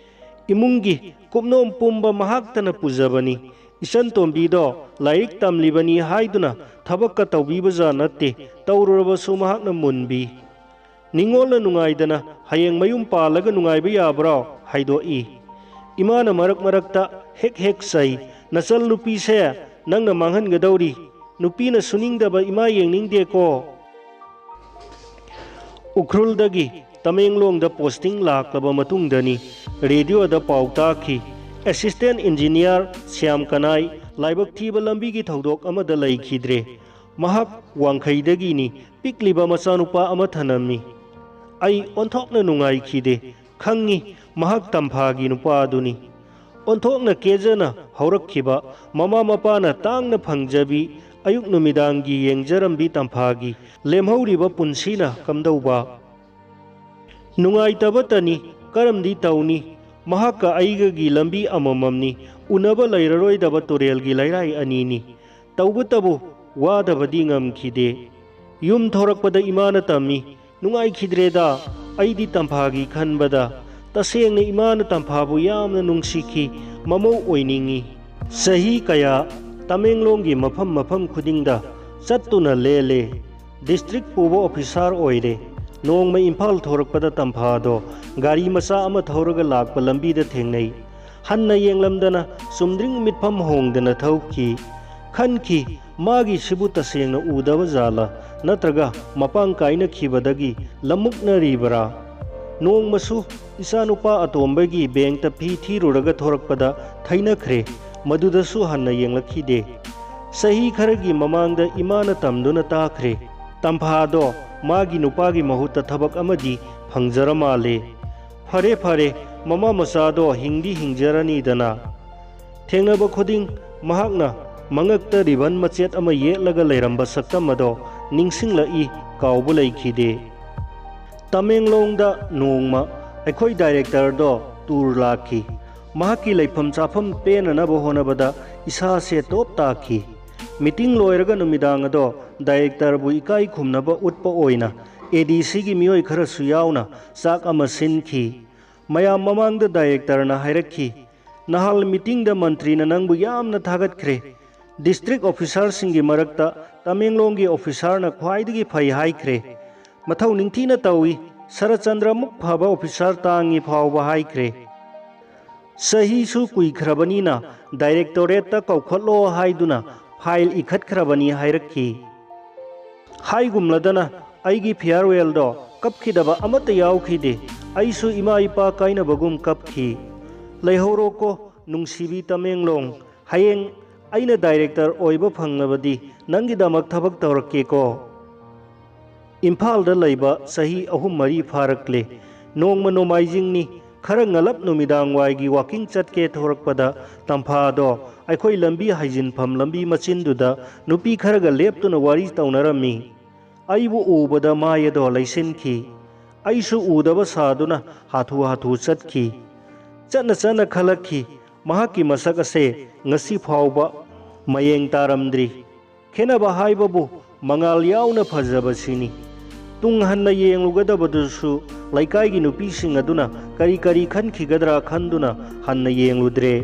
ꯏꯃꯨꯡꯒꯤ ꯀꯨꯞꯅꯣꯝ ꯄꯨꯝꯕ ꯃꯍꯥꯛꯇꯅ ꯄꯨꯖꯕꯅꯤ꯫ ꯏꯆꯟ ꯇꯣꯝꯕꯤꯗꯣ ꯂꯥꯏꯔꯤꯛ ꯇꯝꯂꯤꯕꯅꯤ ꯍꯥꯏꯗꯨꯅ ꯊꯕꯛꯀ ꯇꯧꯕꯤꯕꯖꯥ ꯅꯠꯇꯦ, ꯇꯧꯔꯨꯔꯕꯁꯨ ꯃꯍꯥꯛꯅ ꯃꯨꯟꯕꯤ꯫ ꯅꯤꯡꯉꯣꯜꯅ ꯅꯨꯡꯉꯥꯏꯗꯅ ꯍꯌꯦꯡ ꯃꯌꯨꯝ ꯄꯥꯜꯂꯒ ꯅꯨꯡꯉꯥꯏꯕ ꯌꯥꯕ꯭ꯔꯣ ꯍꯥꯏꯗꯣꯛꯏ꯫ ꯏꯃꯥꯅ ꯃꯔꯛ ꯃꯔꯛꯇ ꯍꯦꯛ ꯍꯦꯛ ꯆꯩ, "ꯅꯆꯜ ꯅꯨꯄꯤꯁꯦ ꯅꯪꯅ ꯃꯥꯡꯍꯟꯒꯗꯧꯔꯤ꯫ ꯅꯨꯄꯤꯅ ꯁꯨꯅꯤꯡꯗꯕ ꯏꯃꯥ ꯌꯦꯡꯅꯤꯡꯗꯦꯀꯣ꯫" ꯎꯈ꯭ꯔꯨꯜꯗꯒꯤ ꯇꯃꯦꯡꯂꯣꯡꯗ ꯄꯣꯁꯇꯤꯡ ꯂꯥꯛꯂꯕ ꯃꯇꯨꯡꯗꯅꯤ ꯔꯦꯗꯤꯑꯣꯗ ꯄꯥꯎ ꯇꯥꯈꯤ꯫ ꯑꯦꯁꯤꯁꯇꯦꯟ ꯏꯟꯖꯤꯅꯤꯌꯥꯔ ꯁ꯭ꯌꯥꯝ ꯀꯅꯥꯏ ꯂꯥꯏꯕꯛ ꯊꯤꯕ ꯂꯝꯕꯤꯒꯤ ꯊꯧꯗꯣꯛ ꯑꯃꯗ ꯂꯩꯈꯤꯗ꯭ꯔꯦ꯫ ꯃꯍꯥꯛ ꯋꯥꯡꯈꯩꯗꯒꯤꯅꯤ꯫ ꯄꯤꯛꯂꯤꯕ ꯃꯆꯥꯅꯨꯄꯥ ꯑꯃ ꯊꯅꯝꯃꯤ꯫ ꯑꯩ ꯑꯣꯟꯊꯣꯛꯅ ꯅꯨꯡꯉꯥꯏꯈꯤꯗꯦ꯫ ꯈꯪꯉꯤ, ꯃꯍꯥꯛ ꯇꯝꯐꯥꯒꯤ ꯅꯨꯄꯥ ꯑꯗꯨꯅꯤ꯫ ꯑꯣꯟꯊꯣꯛꯅ ꯀꯦꯖꯅ ꯍꯧꯔꯛꯈꯤꯕ, ꯃꯃꯥ ꯃꯄꯥꯅ ꯇꯥꯡꯅ ꯐꯪꯖꯕꯤ, ꯑꯌꯨꯛ ꯅꯨꯃꯤꯗꯥꯡꯒꯤ ꯌꯦꯡꯖꯔꯝꯕꯤ ꯇꯝꯐꯥꯒꯤ ꯂꯦꯝꯍꯧꯔꯤꯕ ꯄꯨꯟꯁꯤꯅ ꯀꯝꯗꯧꯕ? ꯅꯨꯡꯉꯥꯏꯇꯕꯇꯅꯤ, ꯀꯔꯝꯗꯤ ꯇꯧꯅꯤ? ꯃꯍꯥꯛꯀ ꯑꯩꯒꯒꯤ ꯂꯝꯕꯤ ꯑꯃꯃꯝꯅꯤ, ꯎꯅꯕ ꯂꯩꯔꯔꯣꯏꯗꯕ ꯇꯨꯔꯦꯜꯒꯤ ꯂꯩꯔꯥꯏ ꯑꯅꯤꯅꯤ꯫ ꯇꯧꯕꯇꯕꯨ ꯋꯥꯗꯕꯗꯤ ꯉꯝꯈꯤꯗꯦ꯫ ꯌꯨꯝ ꯊꯣꯔꯛꯄꯗ ꯏꯃꯥꯅ ꯇꯝꯃꯤ, "ꯅꯨꯡꯉꯥꯏꯈꯤꯗ꯭ꯔꯦꯗ, ꯑꯩꯗꯤ ꯇꯝꯐꯥꯒꯤ ꯈꯟꯕꯗ꯫ ꯇꯁꯦꯡꯅ ꯏꯃꯥꯅ ꯇꯝꯐꯥꯕꯨ ꯌꯥꯝꯅ ꯅꯨꯡꯁꯤꯈꯤ, ꯃꯃꯧ ꯑꯣꯏꯅꯤꯡꯏ"꯫ ꯆꯍꯤ ꯀꯌꯥ ꯇꯃꯦꯡꯂꯣꯡꯒꯤ ꯃꯐꯝ ꯃꯐꯝ ꯈꯨꯗꯤꯡꯗ ꯆꯠꯇꯨꯅ ꯂꯦꯜꯂꯦ꯫ ꯗꯤꯁꯇ꯭ꯔꯤꯛ ꯄꯨꯕ ꯑꯣꯐꯤꯁꯥꯔ ꯑꯣꯏꯔꯦ꯫ ꯅꯣꯡꯃ ꯏꯝꯐꯥꯜ ꯊꯣꯔꯛꯄꯗ ꯇꯝꯐꯥꯗꯣ ꯒꯥꯔꯤ ꯃꯆꯥ ꯑꯃ ꯊꯧꯔꯒ ꯂꯥꯛꯄ ꯂꯝꯕꯤꯗ ꯊꯦꯡꯅꯩ꯫ ꯍꯟꯅ ꯌꯦꯡꯂꯝꯗꯅ ꯆꯨꯝꯗ꯭ꯔꯤꯡ ꯃꯤꯠꯐꯝ ꯍꯣꯡꯗꯅ ꯊꯧꯈꯤ꯫ ꯈꯟꯈꯤ, ꯃꯥꯒꯤꯁꯤꯕꯨ ꯇꯁꯦꯡꯅ ꯎꯗꯕ ꯖꯥꯠꯂ, ꯅꯠꯇ꯭ꯔꯒ ꯃꯄꯥꯡ ꯀꯥꯏꯅꯈꯤꯕꯗꯒꯤ ꯂꯝꯃꯨꯛꯅꯔꯤꯕꯔꯥ? ꯅꯣꯡꯃꯁꯨ ꯏꯆꯥꯅꯨꯄꯥ ꯑꯇꯣꯝꯕꯒꯤ ꯕꯦꯡꯛꯇ ꯐꯤ ꯊꯤꯔꯨꯔꯒ ꯊꯣꯔꯛꯄꯗ ꯊꯩꯅꯈ꯭ꯔꯦ꯫ ꯃꯗꯨꯗꯁꯨ ꯍꯟꯅ ꯌꯦꯡꯂꯛꯈꯤꯗꯦ꯫ ꯆꯍꯤ ꯈꯔꯒꯤ ꯃꯃꯥꯡꯗ ꯏꯃꯥꯅ ꯇꯝꯗꯨꯅ ꯇꯥꯈ꯭ꯔꯦ, ꯇꯝꯐꯥꯗꯣ ꯃꯥꯒꯤ ꯅꯨꯄꯥꯒꯤ ꯃꯍꯨꯠꯇ ꯊꯕꯛ ꯑꯃꯗꯤ ꯐꯪꯖꯔ ꯃꯥꯜꯂꯦ꯫ ꯐꯔꯦ ꯐꯔꯦ, ꯃꯃꯥ ꯃꯆꯥꯗꯣ ꯍꯤꯡꯗꯤ ꯍꯤꯡꯖꯔꯅꯤꯗꯅ꯫ ꯊꯦꯡꯅꯕ ꯈꯨꯗꯤꯡ ꯃꯍꯥꯛꯅ ꯃꯉꯛꯇ ꯔꯤꯕꯟ ꯃꯆꯦꯠ ꯑꯃ ꯌꯦꯠꯂꯒ ꯂꯩꯔꯝꯕ ꯁꯛꯇꯝ ꯑꯗꯣ ꯅꯤꯡꯁꯤꯡꯂꯛꯏ, ꯀꯥꯎꯕ ꯂꯩꯈꯤꯗꯦ꯫ ꯇꯃꯦꯡꯂꯣꯡꯗ ꯅꯣꯡꯃ ꯑꯩꯈꯣꯏ ꯗꯥꯏꯔꯦꯛꯇꯔꯗꯣ ꯇꯨꯔ ꯂꯥꯛꯈꯤ꯫ ꯃꯍꯥꯛꯀꯤ ꯂꯩꯐꯝ ꯆꯥꯐꯝ ꯄꯦꯟꯅꯅꯕ ꯍꯣꯠꯅꯕꯗ ꯏꯁꯥꯁꯦ ꯇꯣꯞ ꯇꯥꯈꯤ꯫ ꯃꯤꯇꯤꯡ ꯂꯣꯏꯔꯒ ꯅꯨꯃꯤꯗꯥꯡ ꯑꯗꯣ ꯗꯥꯏꯔꯦꯛꯇꯔꯕꯨ ꯏꯀꯥꯏ ꯈꯨꯝꯅꯕ ꯎꯠꯄ ꯑꯣꯏꯅ ꯑꯦ ꯗꯤ ꯁꯤꯒꯤ ꯃꯤꯑꯣꯏ ꯈꯔꯁꯨ ꯌꯥꯎꯅ ꯆꯥꯛ ꯑꯃ ꯁꯤꯟꯈꯤ꯫ ꯃꯌꯥꯝ ꯃꯃꯥꯡꯗ ꯗꯥꯏꯔꯦꯛꯇꯔꯅ ꯍꯥꯏꯔꯛꯈꯤ, "ꯅꯍꯥꯟ ꯃꯤꯇꯤꯡꯗ ꯃꯟꯇ꯭ꯔꯤꯅ ꯅꯪꯕꯨ ꯌꯥꯝꯅ ꯊꯥꯒꯠꯈ꯭ꯔꯦ꯫ ꯗꯤꯁꯇ꯭ꯔꯤꯛ ꯑꯣꯐꯤꯁꯥꯔꯁꯤꯡꯒꯤ ꯃꯔꯛꯇ ꯇꯃꯦꯡꯂꯣꯡꯒꯤ ꯑꯣꯐꯤꯁꯥꯔꯅ ꯈ꯭ꯋꯥꯏꯗꯒꯤ ꯐꯩ ꯍꯥꯏꯈ꯭ꯔꯦ꯫ ꯃꯊꯧ ꯅꯤꯡꯊꯤꯅ ꯇꯧꯏ꯫ ꯁꯔꯠꯆꯟꯗ꯭ꯔꯃꯨꯛ ꯐꯕ ꯑꯣꯐꯤꯁꯥꯔ ꯇꯥꯡꯉꯤ" ꯐꯥꯎꯕ ꯍꯥꯏꯈ꯭ꯔꯦ꯫ ꯆꯍꯤꯁꯨ ꯀꯨꯏꯈ꯭ꯔꯕꯅꯤꯅ ꯗꯥꯏꯔꯦꯛꯇꯣꯔꯦꯠꯇ ꯀꯧꯈꯠꯂꯣ ꯍꯥꯏꯗꯨꯅ ꯐꯥꯏꯜ ꯏꯈꯠꯈ꯭ꯔꯕꯅꯤ ꯍꯥꯏꯔꯛꯈꯤ꯫ ꯍꯥꯏꯒꯨꯝꯂꯗꯅ ꯑꯩꯒꯤ ꯐꯤꯌꯥꯔꯋꯦꯜꯗꯣ ꯀꯞꯈꯤꯗꯕ ꯑꯃꯠꯇ ꯌꯥꯎꯈꯤꯗꯦ꯫ ꯑꯩꯁꯨ ꯏꯃꯥ ꯏꯄꯥ ꯀꯥꯏꯅꯕꯒꯨꯝ ꯀꯞꯈꯤ꯫ "ꯂꯩꯍꯧꯔꯣꯀꯣ ꯅꯨꯡꯁꯤꯕꯤ ꯇꯃꯦꯡꯂꯣꯡ, ꯍꯌꯦꯡ ꯑꯩꯅ ꯗꯥꯏꯔꯦꯛꯇꯔ ꯑꯣꯏꯕ ꯐꯪꯂꯕꯗꯤ ꯅꯪꯒꯤꯗꯃꯛ ꯊꯕꯛ ꯇꯧꯔꯛꯀꯦꯀꯣ"꯫ ꯏꯝꯐꯥꯜꯗ ꯂꯩꯕ ꯆꯍꯤ ꯑꯍꯨꯝ ꯃꯔꯤ ꯐꯥꯔꯛꯂꯦ꯫ ꯅꯣꯡꯃ ꯅꯣꯡꯃꯥꯏꯖꯤꯡꯅꯤ, ꯈꯔ ꯉꯜꯂꯞ ꯅꯨꯃꯤꯗꯥꯡ ꯋꯥꯏꯒꯤ ꯋꯥꯀꯤꯡ ꯆꯠꯀꯦ ꯊꯣꯔꯛꯄꯗ, ꯇꯝꯐꯥꯗꯣ ꯑꯩꯈꯣꯏ ꯂꯝꯕꯤ ꯍꯥꯏꯖꯤꯟꯐꯝ ꯂꯝꯕꯤ ꯃꯆꯤꯟꯗꯨꯗ ꯅꯨꯄꯤ ꯈꯔꯒ ꯂꯦꯞꯇꯨꯅ ꯋꯥꯔꯤ ꯇꯧꯅꯔꯝꯃꯤ꯫ ꯑꯩꯕꯨ ꯎꯕꯗ ꯃꯥꯏ ꯑꯗꯣ ꯂꯩꯁꯤꯟꯈꯤ꯫ ꯑꯩꯁꯨ ꯎꯗꯕ ꯁꯥꯗꯨꯅ ꯍꯥꯊꯨ ꯍꯥꯊꯨ ꯆꯠꯈꯤ꯫ ꯆꯠꯅ ꯆꯠꯅ ꯈꯜꯂꯛꯈꯤ, ꯃꯍꯥꯛꯀꯤ ꯃꯁꯛ ꯑꯁꯦ ꯉꯁꯤ ꯐꯥꯎꯕ ꯃꯌꯦꯡ ꯇꯥꯔꯝꯗ꯭ꯔꯤ꯫ ꯈꯦꯠꯅꯕ ꯍꯥꯏꯕꯕꯨ ꯃꯉꯥꯜ ꯌꯥꯎꯅ ꯐꯖꯕꯁꯤꯅꯤ꯫ ꯇꯨꯡ ꯍꯟꯅ ꯌꯦꯡꯂꯨꯒꯗꯕꯗꯨꯁꯨ ꯂꯩꯀꯥꯏꯒꯤ ꯅꯨꯄꯤꯁꯤꯡ ꯑꯗꯨꯅ ꯀꯔꯤ ꯀꯔꯤ ꯈꯟꯈꯤꯒꯗ꯭ꯔꯥ ꯈꯟꯗꯨꯅ ꯍꯟꯅ ꯌꯦꯡꯂꯨꯗ꯭ꯔꯦ꯫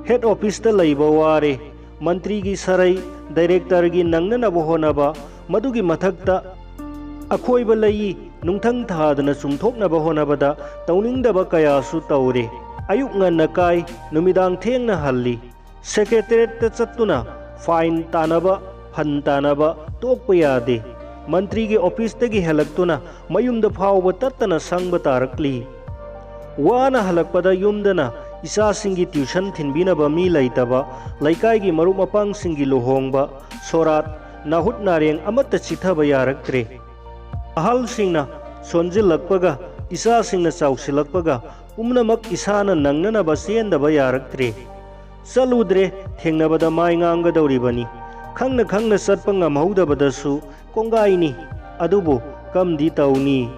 ꯍꯦꯗ ꯑꯣꯐꯤꯁꯇ ꯂꯩꯕ ꯋꯥꯔꯦ꯫ ꯃꯟꯇ꯭ꯔꯤꯒꯤ ꯁꯔꯩ, ꯗꯥꯏꯔꯦꯛꯇꯔꯒꯤ ꯅꯪꯅꯅꯕ ꯍꯣꯠꯅꯕ, ꯃꯗꯨꯒꯤ ꯃꯊꯛꯇ ꯑꯀꯣꯏꯕ ꯂꯩꯏ ꯅꯨꯡꯊꯪ ꯊꯥꯗꯅ ꯆꯨꯝꯊꯣꯛꯅꯕ ꯍꯣꯠꯅꯕꯗ ꯇꯧꯅꯤꯡꯗꯕ ꯀꯌꯥꯁꯨ ꯇꯧꯔꯦ꯫ ꯑꯌꯨꯛ ꯉꯟꯅ ꯀꯥꯏ, ꯅꯨꯃꯤꯗꯥꯡ ꯊꯦꯡꯅ ꯍꯜꯂꯤ꯫ ꯁꯦꯀ꯭ꯔꯦꯇꯔꯤꯌꯦꯠꯇ ꯆꯠꯇꯨꯅ ꯐꯥꯏꯟ ꯇꯥꯅꯕ, ꯐꯟ ꯇꯥꯅꯕ ꯇꯣꯛꯄ ꯌꯥꯗꯦ꯫ ꯃꯟꯇ꯭ꯔꯤꯒꯤ ꯑꯣꯐꯤꯁꯇꯒꯤ ꯍꯦꯜꯂꯛꯇꯨꯅ ꯃꯌꯨꯝꯗ ꯐꯥꯎꯕ ꯇꯠꯇꯅ ꯁꯪꯕ ꯇꯥꯔꯛꯂꯤ꯫ ꯋꯥꯅ ꯍꯜꯂꯛꯄꯗ ꯌꯨꯝꯗꯅ ꯏꯆꯥꯁꯤꯡꯒꯤ ꯇ꯭ꯌꯨꯁꯟ ꯊꯤꯟꯕꯤꯅꯕ ꯃꯤ ꯂꯩꯇꯕ, ꯂꯩꯀꯥꯏꯒꯤ ꯃꯔꯨꯞ ꯃꯄꯥꯡꯁꯤꯡꯒꯤ ꯂꯨꯍꯣꯡꯕ, ꯁꯣꯔꯥꯠ, ꯅꯥꯍꯨꯠ ꯅꯥꯔꯦꯡ ꯑꯃꯠꯇ ꯆꯤꯊꯕ ꯌꯥꯔꯛꯇ꯭ꯔꯦ꯫ ꯑꯍꯜꯁꯤꯡꯅ ꯁꯣꯟꯖꯤꯜꯂꯛꯄꯒ, ꯏꯆꯥꯁꯤꯡꯅ ꯆꯥꯎꯁꯤꯜꯂꯛꯄꯒ, ꯄꯨꯝꯅꯃꯛ ꯏꯁꯥꯅ ꯅꯪꯅꯅꯕ ꯆꯦꯟꯗꯕ ꯌꯥꯔꯛꯇ꯭ꯔꯦ꯫ ꯆꯠꯂꯨꯗ꯭ꯔꯦ, ꯊꯦꯡꯅꯕꯗ ꯃꯥꯏ ꯉꯥꯡꯒꯗꯧꯔꯤꯕꯅꯤ꯫ ꯈꯪꯅ ꯈꯪꯅ ꯆꯠꯄ ꯉꯝꯍꯧꯗꯕꯗꯁꯨ ꯀꯣꯡꯒꯥꯏꯅꯤ꯫ ꯑꯗꯨꯕꯨ ꯀꯝꯗꯤ ꯇꯧꯅꯤ?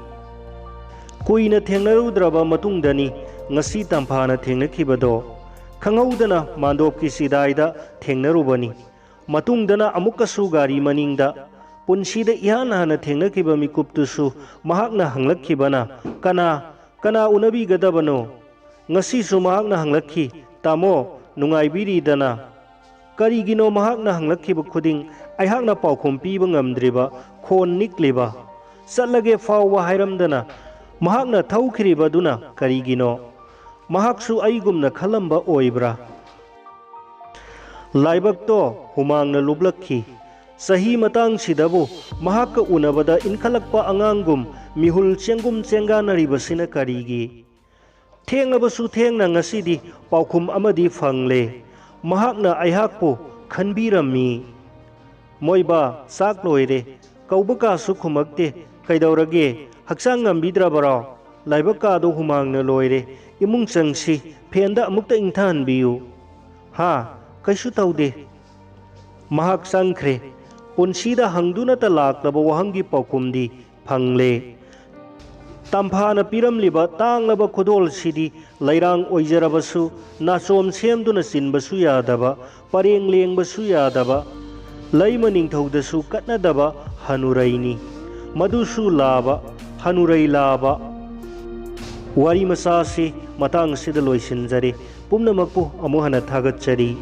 ꯀꯨꯏꯅ ꯊꯦꯡꯅꯔꯨꯗ꯭ꯔꯕ ꯃꯇꯨꯡꯗꯅꯤ ꯉꯁꯤ ꯇꯝꯐꯥꯅ ꯊꯦꯡꯅꯈꯤꯕꯗꯣ꯫ ꯈꯪꯍꯧꯗꯅ ꯃꯥꯟꯗꯣꯞꯀꯤ ꯆꯤꯗꯥꯏꯗ ꯊꯦꯡꯅꯔꯨꯕꯅꯤ꯫ ꯃꯇꯨꯡꯗꯅ ꯑꯃꯨꯛꯀꯁꯨ ꯒꯥꯔꯤ ꯃꯅꯤꯡꯗ꯫ ꯄꯨꯟꯁꯤꯗ ꯏꯍꯥꯟ ꯍꯥꯟꯅ ꯊꯦꯡꯅꯈꯤꯕ ꯃꯤꯀꯨꯞꯇꯨꯁꯨ ꯃꯍꯥꯛꯅ ꯍꯪꯂꯛꯈꯤꯕꯅ, "ꯀꯅꯥ, ꯀꯅꯥ ꯎꯅꯕꯤꯒꯗꯕꯅꯣ?" ꯉꯁꯤꯁꯨ ꯃꯍꯥꯛꯅ ꯍꯪꯂꯛꯈꯤ, "ꯇꯥꯃꯣ, ꯅꯨꯡꯉꯥꯏꯕꯤꯔꯤꯗꯅ?" ꯀꯔꯤꯒꯤꯅꯣ ꯃꯍꯥꯛꯅ ꯍꯪꯂꯛꯈꯤꯕ ꯈꯨꯗꯤꯡ ꯑꯩꯍꯥꯛꯅ ꯄꯥꯎꯈꯨꯝ ꯄꯤꯕ ꯉꯝꯗ꯭ꯔꯤꯕ, ꯈꯣꯟ ꯅꯤꯛꯂꯤꯕ? ꯆꯠꯂꯒꯦ ꯐꯥꯎꯕ ꯍꯥꯏꯔꯝꯗꯅ ꯃꯍꯥꯛꯅ ꯊꯧꯈꯤꯔꯤꯕꯗꯨꯅ ꯀꯔꯤꯒꯤꯅꯣ? ꯃꯍꯥꯛꯁꯨ ꯑꯩꯒꯨꯝꯅ ꯈꯜꯂꯝꯕ ꯑꯣꯏꯕ꯭ꯔꯥ? ꯂꯥꯏꯕꯛꯇꯣ ꯍꯨꯃꯥꯡꯅ ꯂꯨꯞꯂꯛꯈꯤ꯫ ꯆꯍꯤ ꯃꯇꯥꯡꯁꯤꯗꯕꯨ ꯃꯍꯥꯛꯀ ꯎꯅꯕꯗ ꯏꯟꯈꯠꯂꯛꯄ ꯑꯉꯥꯡꯒꯨꯝ ꯃꯤꯍꯨꯜ ꯆꯦꯡꯒꯨꯝ ꯆꯦꯡꯒꯥꯟꯅꯔꯤꯕꯁꯤꯅ ꯀꯔꯤꯒꯤ? ꯊꯦꯡꯂꯕꯁꯨ ꯊꯦꯡꯅ ꯉꯁꯤꯗꯤ ꯄꯥꯎꯈꯨꯝ ꯑꯃꯗꯤ ꯐꯪꯂꯦ꯫ ꯃꯍꯥꯛꯅ ꯑꯩꯍꯥꯛꯄꯨ ꯈꯟꯕꯤꯔꯝꯃꯤ꯫ "ꯃꯣꯏꯕꯥ, ꯆꯥꯛ ꯂꯣꯏꯔꯦ꯫ ꯀꯧꯕ ꯀꯥꯁꯨ ꯈꯨꯝꯃꯛꯇꯦ꯫ ꯀꯩꯗꯧꯔꯒꯦ? ꯍꯛꯆꯥꯡ ꯉꯝꯕꯤꯗ꯭ꯔꯕꯔꯣ? ꯂꯥꯏꯕꯛ ꯀꯥꯗꯣ ꯍꯨꯃꯥꯡꯅ ꯂꯣꯏꯔꯦ꯫ ꯏꯃꯨꯡ ꯆꯪꯁꯤ, ꯐꯦꯟꯗ ꯑꯃꯨꯛꯇ ꯏꯪꯊꯍꯟꯕꯤꯌꯨ꯫" "ꯍꯥ? ꯀꯩꯁꯨ ꯇꯧꯗꯦ꯫" ꯃꯍꯥꯛ ꯆꯪꯈ꯭ꯔꯦ꯫ ꯄꯨꯟꯁꯤꯗ ꯍꯪꯗꯨꯅꯇ ꯂꯥꯛꯂꯕ ꯋꯥꯍꯪꯒꯤ ꯄꯥꯎꯈꯨꯝꯗꯤ ꯐꯪꯂꯦ꯫ ꯇꯝꯐꯥꯅ ꯄꯤꯔꯝꯂꯤꯕ ꯇꯥꯡꯂꯕ ꯈꯨꯗꯣꯜꯁꯤꯗꯤ ꯂꯩꯔꯥꯡ ꯑꯣꯏꯖꯔꯕꯁꯨ, ꯅꯥꯆꯣꯝ ꯁꯦꯝꯗꯨꯅ ꯆꯤꯟꯕꯁꯨ ꯌꯥꯗꯕ, ꯄꯔꯦꯡ ꯂꯦꯡꯕꯁꯨ ꯌꯥꯗꯕ, ꯂꯩꯃ ꯅꯤꯡꯊꯧꯗꯁꯨ ꯀꯠꯅꯗꯕ ꯍꯅꯨꯔꯩꯅꯤ꯫ ꯃꯗꯨꯁꯨ ꯂꯥꯕ, ꯍꯅꯨꯔꯩ ꯂꯥꯕ꯫ ꯋꯥꯔꯤ ꯃꯆꯥꯁꯤ ꯃꯇꯥꯡ ꯑꯁꯤꯗ ꯂꯣꯏꯁꯤꯟꯖꯔꯦ꯫ ꯄꯨꯝꯅꯃꯛꯄꯨ ꯑꯃꯨꯛ ꯍꯟꯅ ꯊꯥꯒꯠꯆꯔꯤ꯫